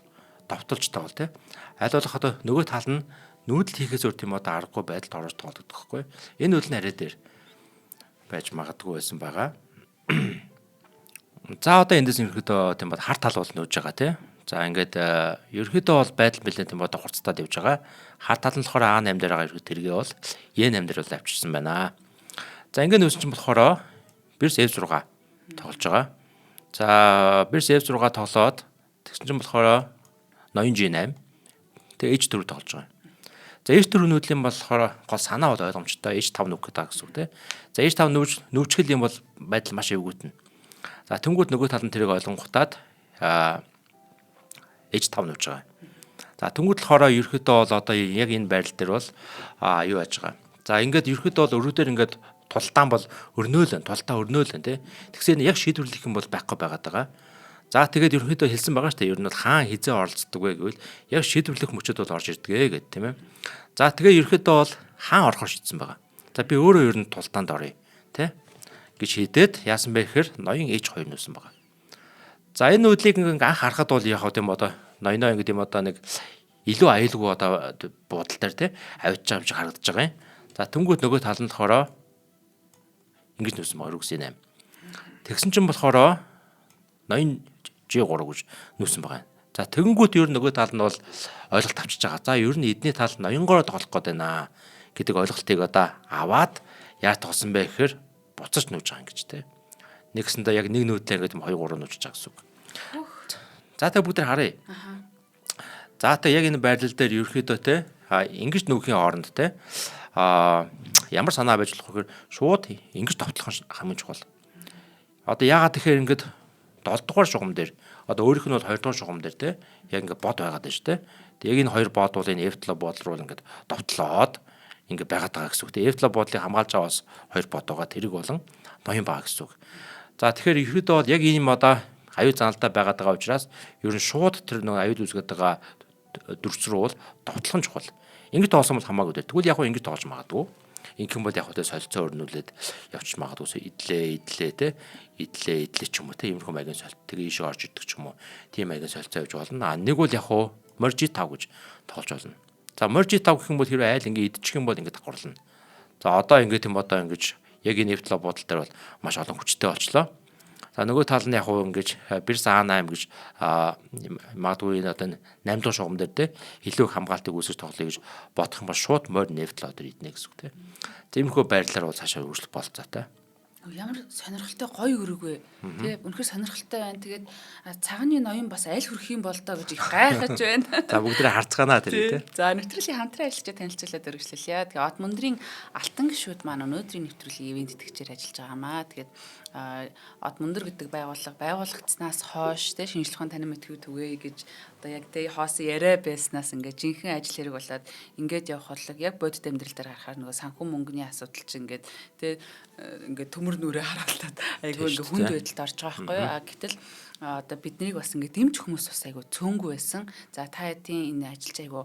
Довтолж тоглол те. Аль болох одоо нөгөө тал нь нүүдэл хийхээс өөр тийм одоо аргагүй байдалд орж тоглодог байхгүй. Энэ нүүдэл нь арай дээр байж магадгүй байсан байгаа. За одоо эндээс ерөнхийдөө тийм бод хар тал бол нүүж байгаа тий. За ингээд ерөнхийдөө бол байдал нэлээд тийм одоо хурцтаад явж байгаа. Хар тал нь болохоор А8 дээр байгаа ерөнхийдөө тэргээ бол Е8 дээр бол авчирсан байна. За ингээд нүүсэн чинь болохоор Бирс F6 тоглож байгаа. За Бирс F6 тоглоод тэгсэн чинь болохоор ноён G8 тэгээ H4 тоглож байгаа. За H4 нүүдлийн болохоор гол санаа бол ойлгомжтой H5 нүх гэдэг гэсэн үг тий. За H5 нүүж нүүчгэл юм бол байдал маш эвгүүтнэ. За тэнгууд нөгөө тал нь тэрийг ойлгонгутаад H5 нүүж байгаа. За тэнгууд болохоор ерөөхдөө бол одоо яг энэ байрал дээр бол юу яаж байгаа. За ингээд ерөөхдөө бол өрөө дээр ингээд тултаан бол өрнөөл, тултаа өрнөөл тий. Тэгсээр яг шийдвэрлэх юм бол байхгүй байгаад байгаа. За тэгээд ерөнхийдөө хэлсэн байгаа шүү дээ. Ер нь бол хаан хизээ оролцдог вэ гэвэл яг шийдвэрлэх мөчөд бол орж ирдэг гэдэг тийм ээ. За тэгээ ерөнхийдөө бол хаан орохоор шийдсэн байгаа. За би өөрөө ер нь тултаанд оръё тий гэж шийдээд яасан бэ гэхээр ноён H2 нүүсэн байгаа. За энэ нүүдлийг ингээ анх харахад бол яг тийм одоо ноёноо ингээ тийм одоо нэг илүү аюулгүй одоо буудал дээр тий авчиж байгаа юм шиг харагдаж байгаа юм. За тэнгуут нөгөө тал нь болохоор ингэж нүүсэн байгаа рүкс 8. Тэгсэн чинь болохоор ноён G3 гэж нүүсэн байгаа юм. За тэгэнгүүт ер нь нөгөө тал нь бол ойлголт авчиж байгаа. За ер нь эдний тал ноёнгороо тоглох гээд байна гэдэг ойлголтыг одоо аваад яаж тоглосон бэ гэхээр буцаж нүүж байгаа юм гэж те. Нэгсэндээ яг нэг нүүдлээ ингээд 2 3 нүүж байгаа гэсэн үг. За тэг бүгд харъя. За тэг яг энэ байрлал дээр ерөөхдөө те ингэж нүүхийн оронд те ямар санаа байж болох вэ гэхээр шууд ингэж товтлох нь хамгийн чухал. Одоо яагаад тэгэхээр ингэж 7 дугаар шугам дээр одоо өөрийнх нь бол 2 дугаар шугам дээр те яг ингэ бод байгаад байна шүү те. Тэг яг энэ хоёр бод бол энэ F7 бодол руу ингээд довтлоод ингэ байгаад байгаа гэсэн үг. Тэг F7 бодлыг хамгаалж байгаа бас хоёр бод байгаа. Тэрэг болон ноён байгаа гэсэн үг. За тэгэхээр ерөөдөө бол яг ийм одоо аюул заналтай байгаад байгаа учраас ер нь шууд тэр нэг аюул үүсгээд байгаа дүрс рүү бол довтлох нь чухал. Ингэж тоглосон бол хамаагүй дээ. Тэгвэл яг хөө ингэж тоглож магадгүй. Ингэх юм бол яг хөө солилцоо өрнүүлээд явчих магадгүй. Идлээ идлээ те идлээ идлээ ч юм уу те иймэрхүү маягийн солилт тэгээ ийшээ орж ирдэг ч юм уу. Тийм маягийн солилцоо явж болно. А нэг бол яг хөө морь G5 гэж тоглож болно. За морь G5 гэх юм бол хэрвээ айл ингэ идчих юм бол ингэ давхарлана. За одоо ингээд юм одоо ингэж яг энэ F7 буудал дээр бол маш олон хүчтэй болчлоо. За нөгөө тал нь яг уу ингэж Бирс А8 гэж магадгүй энэ одоо 8 дугаар шугам дээр те илүү их хамгаалтыг үүсгэж тоглоё гэж бодох юм бол шууд морь F7 дээр иднэ гэсэн үг те. Тиймэрхүү байрлалаар бол цаашаа үргэлжлэх болцоотой. Ямар сонирхолтой гоё өрөг вэ? Тэ үнэхээр сонирхолтой байна. Тэгээд цагааны ноён бас аль хүрэх юм бол доо гэж их гайхаж байна. За бүгдээ харцгаанаа тэр тий. За нэвтрүүлгийн хамтран ажиллагчид танилцуулаад өргөжлөлье. Тэгээ Од мөндрийн алтан гишүүд маань өнөөдрийн нэвтрүүлгийн ивээн тэтгэгчээр ажиллаж байгаамаа. Тэгээд Од мөндөр гэдэг байгууллага байгуулагдсанаас хойш тэ шинжлэх ухааны танин мэдэхүй түгээе гэж одоо яг тэ хоосон яриа байснаас ингээд жинхэнэ ажил хэрэг болоод ингээд явах болог яг бодит амьдрал дээр харахаар нөгөө санхүү мөнгөний асуудал чинь ингээд тэ ингээд төмөр нүрээ харуултаад айгүй ингээд хүнд байдалд орж байгаа байхгүй юу. А гэтэл одоо биднийг бас ингээд дэмжих хүмүүс бас айгүй цөөнгүй байсан. За та хэдийн энэ ажиллаж айгүй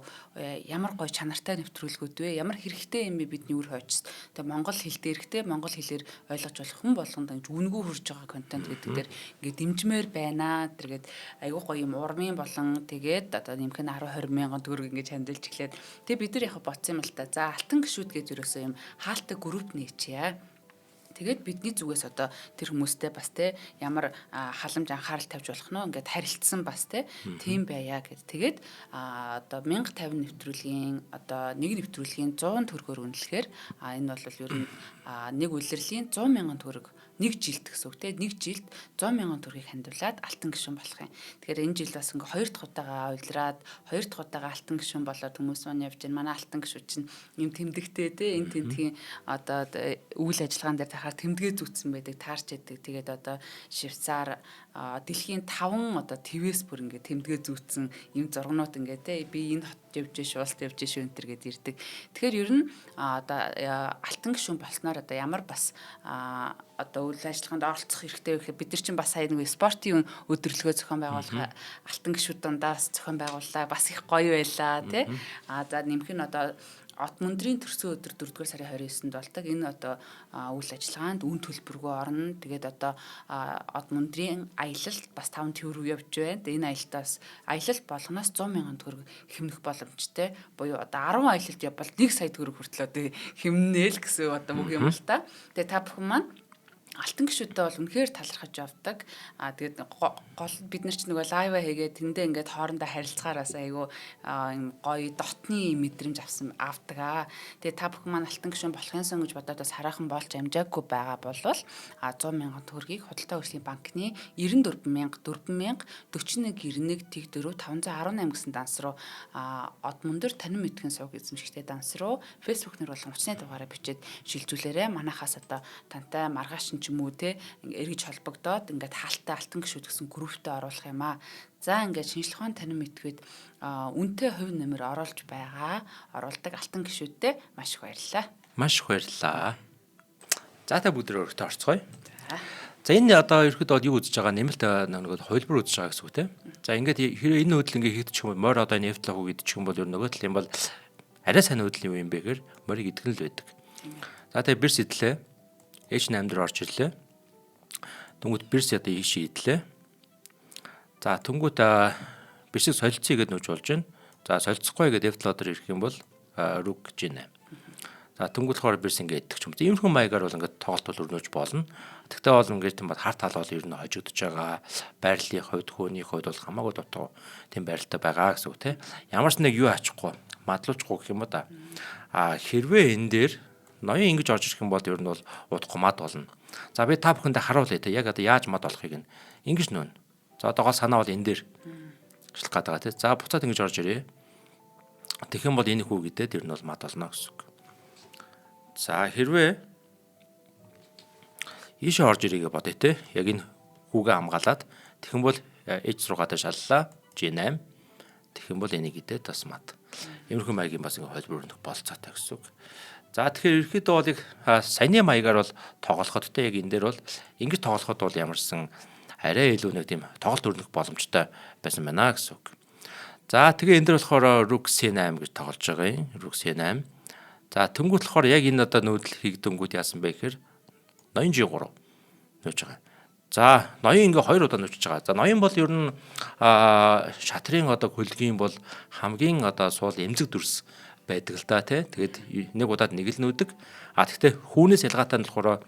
ямар гоё чанартай нэвтрүүлгүүд вэ? Ямар хэрэгтэй юм бэ бидний үр хойч. Тэгээ монгол хэл дээрхтэй монгол хэлээр ойлгож болох хүн болгонд ингэж үнэгүй хүрж байгаа контент гэдэг дээр ингээд дэмжмээр байна. Тэргээд айгүй гоё юм урмын болон тэгээд одоо нэмэх нь 10 20 мянган төгрөг ингэж хандилж эхлээд тэгээ бид нар яг бодсон юм л та. За алтан гişүүд гэж ерөөсөө юм хаалтай групп нээчье. Тэгээд бидний зүгээс одоо тэр хүмүүстэй бас те ямар халамж анхаарал тавьж болох нь ингээд харилцсан бас те тийм байя гэд. Тэгээд одоо 1050 нэвтрүүлгийн одоо нэг нэвтрүүлгийн 100 төгрөгөөр үнэлэхээр энэ бол ер нь нэг улирлын 100 мянган төгрөг нэг жилд гэсэн үг те нэг жилд 100 мянган төгрөгийг хандивлаад алтан гишүүн болох юм. Тэгэхээр энэ жил бас ингээ хоёр дахь удаага улираад хоёр дахь удаага алтан гишүүн болоод хүмүүс маань явж байна. Манай алтан гишүүн чинь юм тэмдэгтэй те энэ тэмдгийн одоо үйл ажиллагаан дээр тахаар тэмдгээ зүүцсэн байдаг, таарч идэг. Тэгээд одоо Швейцар дэлхийн 5 одоо твээс бүр ингээ тэмдгээ зүүцсэн юм зургнууд ингээ те би энэ хотод явж ш, уулт явж ш энэ төр гэд ирдэг. Тэгэхээр ер нь одоо алтан гишүүн болсноор одоо ямар бас одоо үйл ажиллагаанд оролцох хэрэгтэй вэ гэхээр бид нар чинь бас сая нэг спортын өдөрлөгөө зохион байгуулах алтан гишүүд дундаас зохион байгууллаа. Бас их гоё байлаа тий. А за нэмэх нь одоо Од мөндрийн төрсөн өдөр 4-р сарын 29-нд болдог. Энэ одоо үйл ажиллагаанд үн төлбөргүй орно. Тэгээд одоо Од мөндрийн аялалд бас 5 төв рүү явж байна. Тэгээд энэ аялалтаас аялал болгоноос 100 мянган төгрөг хэмнэх боломжтой. Буюу одоо 10 аялалд явбал 1 сая төгрөг хүртэл одоо хэмнэ л гэсэн одоо үг юм л та. Тэгээд та бүхэн маань алтан гишүүдтэй бол үнэхээр талархаж явдаг. А тэгээд гол бид нар ч нөгөө лайва хийгээд тэндээ ингээд хоорондоо харилцахаараас айгүй юм гоё дотны мэдрэмж авсан авдаг аа. Тэгээд та бүхэн маань алтан гишүүн болох юмсан гэж бодоод бас хараахан болж амжаагүй байгаа болвол 100 мянган төгрөгийг худалдаа хөгжлийн банкны 94 мянга 4 мянга 41 91 тэг 4 518 гэсэн данс руу од мөндөр танин мэдхэн сувг эзэмшигтэй данс руу Facebook нэр болон утасны дугаараа бичээд шилжүүлээрэ. Манайхаас одоо тантай маргааш нь ч юм уу те эргэж холбогдоод ингээд хаалтай алтан гишүүд гэсэн групптэй оруулах юм аа. За ингээд шинжлэх ухааны танин мэдхэд үнэтэй хувь нэмэр оруулж байгаа оруулдаг алтан гишүүдтэй маш их баярлалаа. Маш их баярлалаа. За та бүгд өөртөө орцгоё. За энэ одоо ерхэд бол юу үзэж байгаа нэмэлт нэг хувилбар үзэж байгаа гэсэн үг те. За ингээд хэрэг энэ хөдөл ингээд хийгдчих юм бол морь одоо энэ F7 хүү идчих юм бол ер нөгөө тал юм бол арай сайн хөдөл юу юм бэ гэхээр морийг идэх нь л байдаг. За тэгээ бирс идлээ. H8 дээр орж ирлээ. Тэнгүүт бирс одоо ийшээ идлээ. За тэнгүүт бирсийг солилцъё гэдээ нүүж болж байна. За солилцохгүй гэдээ F7 дээр ирэх юм бол rook G8. За тэнгүүт болохоор бирс ингээд идэх юм. Иймэрхүү маягаар бол ингээд тоглолт бол өрнөж болно. Тэгтээ бол ингээд тийм бол хар тал бол ер нь хожигдож байгаа. Байрлалын хувьд, хөөний хувьд бол хамаагүй дутуу тийм байралтай байгаа гэсэн үг те. Ямар ч нэг юу ачихгүй, мадлуулчихгүй гэх юм уу да. А хэрвээ энэ дээр ноён ингэж орж ирэх юм бол ер нь бол удахгүй мад болно. За би та бүхэндээ харуулъя те. Яг одоо яаж мад болохыг нь ингэж нүүн. За одоо гол санаа бол энэ дээр ажиллах гээд байгаа те. За буцаад ингэж орж ирээ. Тэгэх юм бол энэ хүү гэдээд ер нь бол мад болно гэсэн үг. За хэрвээ ийшээ орж ирээгээ бодъё те. Яг энэ хүүгээ хамгаалаад тэгэх юм бол H6 дээр шаллаа. G8. Тэгэх юм бол энийг идээд бас мад. Иймэрхүү маягийн бас ингээ холбор өрнөх болцоотой гэсэн үг. За тэгэхээр ерөөхдөө бол их саяны маягаар бол тоглоход те яг энэ дээр бол ингэж тоглоход бол ямарсан арай илүү нэг тийм тоглолт өрнөх боломжтой байсан байна гэсэн үг. За тэгээ энэ дээр болохоор Rook C8 гэж тоглож байгаа юм. Rook C8. За тэнгуут болохоор яг энэ одоо нүүдэл хийгдэнгүүт яасан бэ гэхээр ноён G3 нүүж байгаа. За ноён ингээ хоёр удаа нүчж байгаа. За ноён бол ер нь шатрын одоо хөлгийн бол хамгийн одоо суул эмзэг дүрс байдаг л да тий. Тэгээд нэг удаад нэг л нүүдэг. А тэгтээ хүүнээс ялгаатай нь болохоор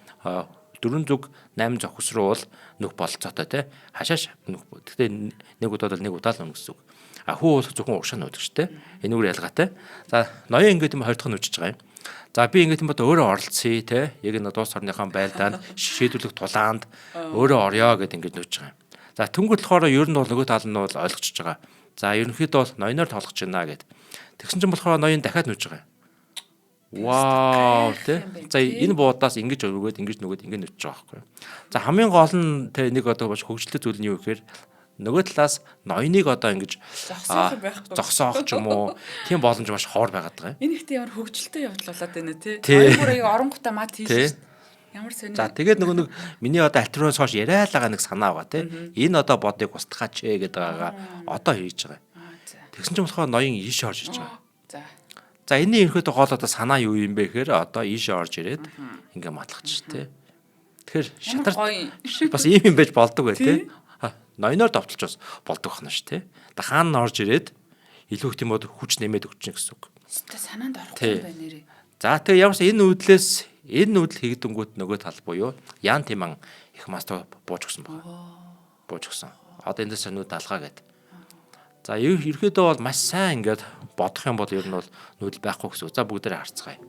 4 зүг 8 зохис руу бол нүх болцоотой тий. Хашааш нүх. Тэгтээ нэг удаад бол нэг удаа л нүх гэсэн үг. А хүү бол зөвхөн урагшаа нүүдэг шүү дээ. Энэ үр ялгаатай. За ноён ингээд юм 20 дахь нүжиж байгаа юм. За би ингээд юм бод өөрөө оролцъё те. Яг энэ дуус орныхоо байлдаанд шийдвэрлэх тулаанд өөрөө орё гэд ингээд нүүж байгаа юм. За тэнгууд болохоор ер нь бол нөгөө тал нь бол ойлгочихж байгаа. За ерөнхийдөө бол ноёноор тоглож байна гэд. Тэгсэн чинь болохоор ноён дахиад нүүж байгаа юм. Вау те. За энэ буудаас ингэж өргөөд ингэж нүгэд ингэ нүчж байгаа байхгүй юу. За хамгийн гол нь те нэг одоо маш хөгжилтэй зүйл нь юу гэхээр нөгөө талаас ноёныг одоо ингэж Зогсоох юм байхгүй. зогсоох ч юм уу тийм боломж маш ховор байгаад байгаа юм. Энэ ихтэй ямар хөгжилтэй явдал болоод байна те. Тий. Ноён бүр яг оронгуудаа мат Тий. хийлээ шүү дээ. Ямар сонир. За тэгээд нөгөө нэг миний одоо альтернатив хойш яриа л байгаа нэг санаа байгаа тий. Энэ одоо бодыг устгаач ээ гэдэг байгаа одоо хийж байгаа. Аа, за. Тэгсэн чинь болохоор ноён ийш орж ирж байгаа. За. За энэний ерөнхийдөө гол одоо санаа юу юм бэ гэхээр одоо ийш орж ирээд ингээ матлахч тий. Тэгэхээр Ямар шатар гоё. бас ийм юм байж болдог бай тий. Ноёноор довтолж бас болдог байна ш тий. Та хаан нь орж ирээд илүү их тийм бод хүч нэмээд өгч гэсэн үг. Өстой санаанд орохгүй Тий. юм байна нэрээ. За тэгээ ямар ч энэ үүдлээс энэ нүүдэл хийгдэнгүүт нөгөө тал буюу Ян Тиман их мастер бууж өгсөн байна. Бууж өгсөн. Одоо эндээс нүүд алгаа гэд. За ерөөдөө бол маш сайн ингээд бодох юм бол ер нь бол нүүдэл байхгүй гэсэн. үг. За бүгдээрээ харцгаая.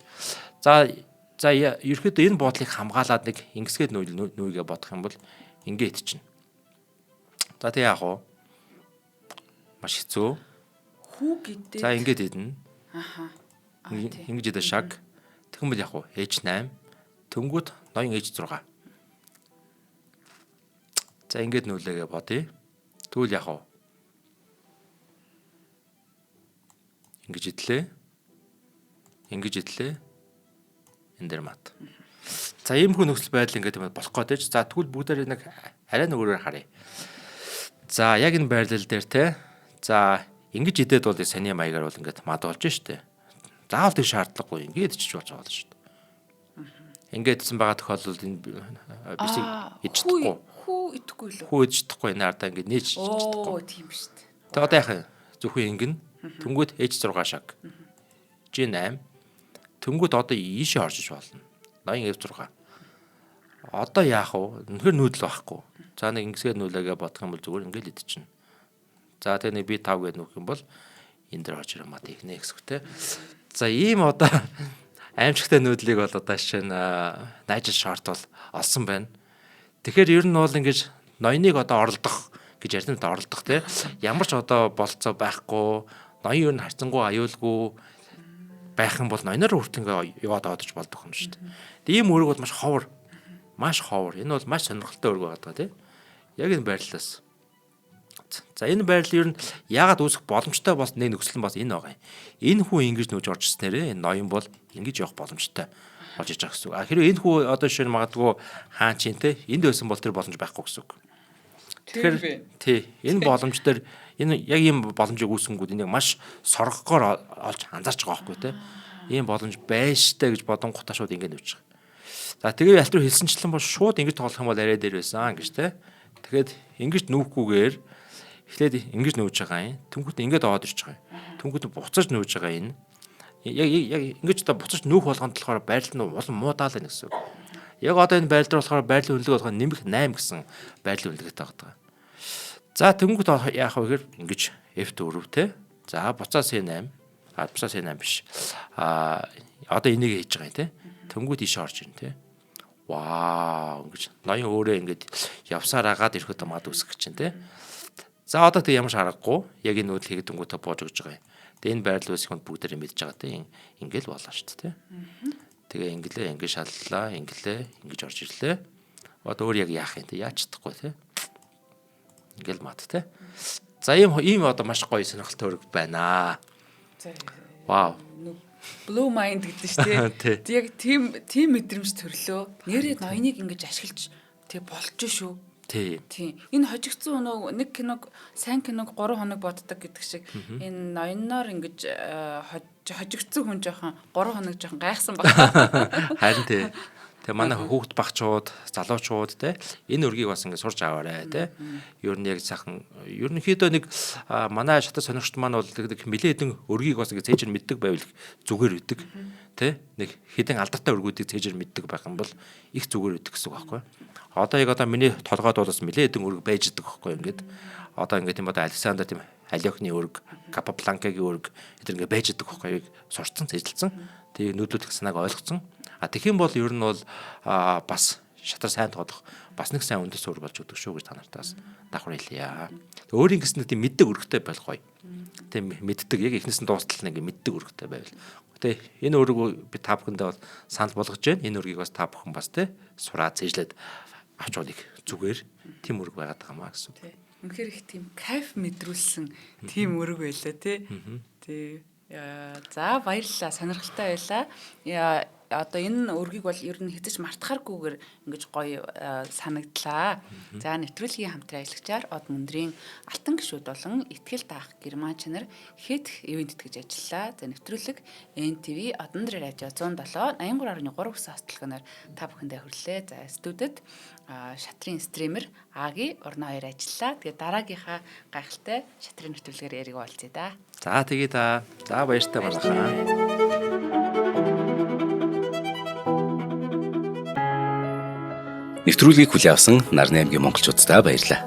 За за ерөөдөө энэ буудлыг хамгаалаад нэг ингэсгээд нүүл нүүгээ бодох юм бол ингээ итчихнэ. За тэг яах вэ? Маш хэцүү. Хүү гэдэг. За ингээд идэнэ. Аха. Аа, тий. Ингэж идэ шаг. Тэгэн бол яг уу H8 тэнгүүт ноён H6. За ингээд нүүлээгээ бодъё. Тэгвэл яг уу ингэж идлээ. Ингэж идлээ. Энэ дээр мат. За иймэрхүү нөхцөл байдал ингээд юм болох гээд ч. За тэгвэл бүгдээрээ нэг арай нөгөөрөөр харъя. За яг энэ байрлал дээр те. За ингэж идээд бол саний маягаар бол ингээд мад болж штэ. Заавал тэр шаардлагагүй ингээд ичиж болж байгаа л шүү дээ. Ингээд идсэн байгаа тохиолдолд энэ бисийг Аа, ич чадахгүй. Хүү идэхгүй лөө. Хүү ич чадахгүй энэ ардаа ингээд нээж ич чадахгүй. Оо, тийм шүү дээ. Тэгээ одоо яах юм? Зөвхөн ингэн. Тэнгүүд H6 шаг. G8. Тэнгүүд одоо ийшээ орж иж болно. Ноён F6. Одоо яах вэ? Үнэхээр нүүдэл байхгүй. За нэг ингэсгээр нүүлээгээ бодох юм бол зүгээр ингээл идчихнэ. За тэгээ нэг би 5 гээд нүүх юм бол энэ дээр орж ирэх мат ихнэ гэсэн үг те. За ийм одоо аимшигтай нүүдлийг бол одоо жишээ нь Найжел Шорт бол олсон байна. Тэгэхээр ер нь бол ингэж ноёныг одоо оролдох гэж ярьсан л да оролдох те. Ямар ч одоо болцоо байхгүй, ноён ер нь харьцангуй аюулгүй байх юм бол ноёноор хүртэл ингээ яваад одож болдог юм шүү дээ. Тэгээ ийм үүрэг бол маш ховор. Маш ховор. Энэ бол маш сонирхолтой үүрэг байгаа тий. Яг энэ байрлалаас. За энэ байрлал ер нь яагаад үүсэх боломжтой болсон нэг нөхцөл нь бас энэ байгаа юм. Энэ хүн ингэж нүүж орж ирснээрээ энэ ноён бол ингэж явах боломжтой болж иж байгаа гэсэн үг. А хэрвээ энэ хүү одоо жишээ нь магадгүй хаан чинь те энд байсан бол тэр боломж байхгүй гэсэн үг. Тэгэхээр тий энэ боломж дээр энэ яг ийм боломжийг үүсгэнгүүд энийг маш соргогоор олж анзаарч байгаа байхгүй те. Ийм боломж байна штэ гэж бодонгуудаа шууд ингэ нүүж байгаа. За тэгээ альтруу хэлсэнчлэн бол шууд ингэж тоглох юм бол арай дээр байсан гэж те. Тэгэхээр ингэж нүүхгүйгээр эхлээд ингэж нүүж байгаа юм. Тэнгүүт ингэж аваад ирж байгаа юм. Тэнгүүт буцаж нүүж байгаа энэ. Яг яг ингэж одоо буцаж нүүх болгонд болохоор байрлал нь улам муудаал байна гэсэн үг. Яг одоо энэ байрлал дээр болохоор байрлалын үнэлгээ болохоор нэмэх 8 гэсэн байрлалын үнэлгээтэй байгаа. За тэнгүүт яах вэ гэхээр ингэж F4 те. За буцаа C8. А буцаа C8 биш. А одоо энийг хийж байгаа юм те. Тэнгүүт ийш орж ирнэ те. Вау ингэж ноён өөрөө ингэж явсаар агаад ирэхэд мад үсгэх чинь те. За одоо тэг ямар ч аргагүй яг энэ нүүдэл хийгдэнгүүтээ бууж өгч байгаа юм. Тэгээ энэ байрлал үүсгэхэд бүгдээрээ мэдж байгаа те. Ингээл болоо шүү дээ те. Тэгээ ингэлээ ингэ шаллаа, ингэлээ ингэж орж ирлээ. Одоо өөр яг яах юм те яаж чадахгүй те. Ингээл мат те. За ийм ийм одоо маш гоё сонирхолтой өрг байна. За. Вау. Blue mind гэдэг шүү Тий. дээ. Яг тийм тийм мэдрэмж төрлөө. Нэрээ ноёныг ингэж ашиглаж тэг болж шүү. Тий. Тийм. Энэ хожигдсон өнөө нэг киног сайн киног 3 хоног боддог гэдэг шиг энэ ноёноор ингэж хожигдсон хүн жоохон 3 хоног жоохон гайхсан баг. Харин тий. Тэгээ манай хүүхд багчууд, залуучууд те энэ өргийг бас ингэ сурч аваарэ те. Ер нь яг сайхан ерөнхийдөө нэг манай шатар сонирхчд маань бол нэг нэлээд хэдэн өргийг бас ингэ цээжэр мэддэг байвал зүгээр өгдөг. Тэ нэг хэдэн алдартай өргүүдийг цээжэр мэддэг байх юм бол их зүгээр өгдөг гэсэн үг байхгүй. Одоо яг одоо миний толгойд бол бас нэлээд хэдэн өрг байж идэг байхгүй ингээд. Одоо ингээд тийм одоо Александр тийм Алиохны өрг, Капабланкагийн өрг эдгээр ингээд байж идэг байхгүй яг сурцсан, цээжилсэн. Тэгээ нөдлөлөх санааг ойлгоцсон. А тэгэх юм бол ер нь бол бас шатар сайн тоглох бас нэг сайн үндэс суурь болж өгдөг шүү гэж та нартай бас давхар хэлье. Өөрийн гэсэн нэг тийм мэддэг өргөтэй байх гоё. Тийм мэддэг яг эхнээс нь дуустал нэг мэддэг өргөтэй байвал. Гэтэ энэ өргөө би та бүхэндээ бол санал болгож байна. Энэ өргийг бас та бүхэн бас тий сураа цээжлээд авч болыг зүгээр тийм өрг байгаад байгаа маа гэсэн. Үнэхээр их тийм кайф мэдрүүлсэн тийм өрг байлаа тий. Тий. За баярлалаа. Сонирхолтой байлаа. Одоо энэ өргийг бол ер нь хэзээ ч мартахааргүйгээр ингэж гоё санагдлаа. За нэвтрүүлгийн хамтран ажиллагчаар Од мөндрийн алтан гишүүд болон итгэл даах герман чанар хэтх ивент итгэж ажиллаа. За нэвтрүүлэг NTV Одон дээр радио 107 83.3 гэсэн хостелгоноор та бүхэндээ хүрлээ. За студид шатрын стример Аги Урна хоёр ажиллаа. Тэгээ дараагийнхаа гайхалтай шатрын нэвтрүүлгээр яриг уулзъя да. За тэгээ та. За баяртай манайхаа. Нэвтрүүлгийг хүлээн авсан Нарны аймгийн монголчууддаа баярлалаа.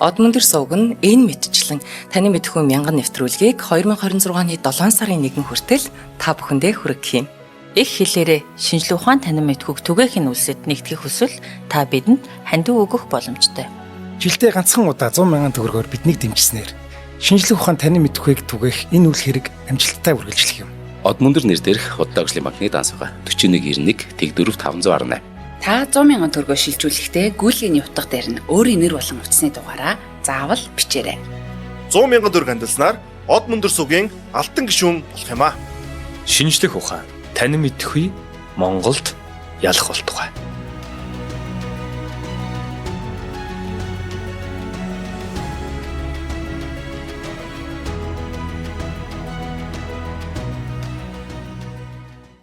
Од мөндөр сувг нь энэ мэтчлэн таны мэдхүү мянган нэвтрүүлгийг 2026 оны 7 сарын 1 хүртэл та бүхэндээ хүргэх юм. Их хэлээрээ шинжлэх ухаан танин мэдхүйг түгээх нь үлсэд нэгтгэх хүсвэл та бидэнд хандив өгөх боломжтой. Жилдээ ганцхан удаа 100 мянган төгрөгөөр биднийг дэмжсэнээр шинжлэх ухаан танин мэдхүйг түгээх энэ үйл хэрэг амжилттай үргэлжлэх юм. Од мөндөр нэр дээрх Худалдаа хөгжлийн банкны данс байгаа. 4191 тэгдөрөв 518. Та 100 мянган төгрөгөөр шилжүүлэхдээ гүйлгээний утга дээр нь өөрийн нэр болон утасны дугаараа заавал бичээрэй. 100 мянган төгрөг хандилснаар Од мөндөр сугийн алтан гишүүн болох юм аа. Шинжлэх ухаан танин мэдхүй Монголд ялах болтугай.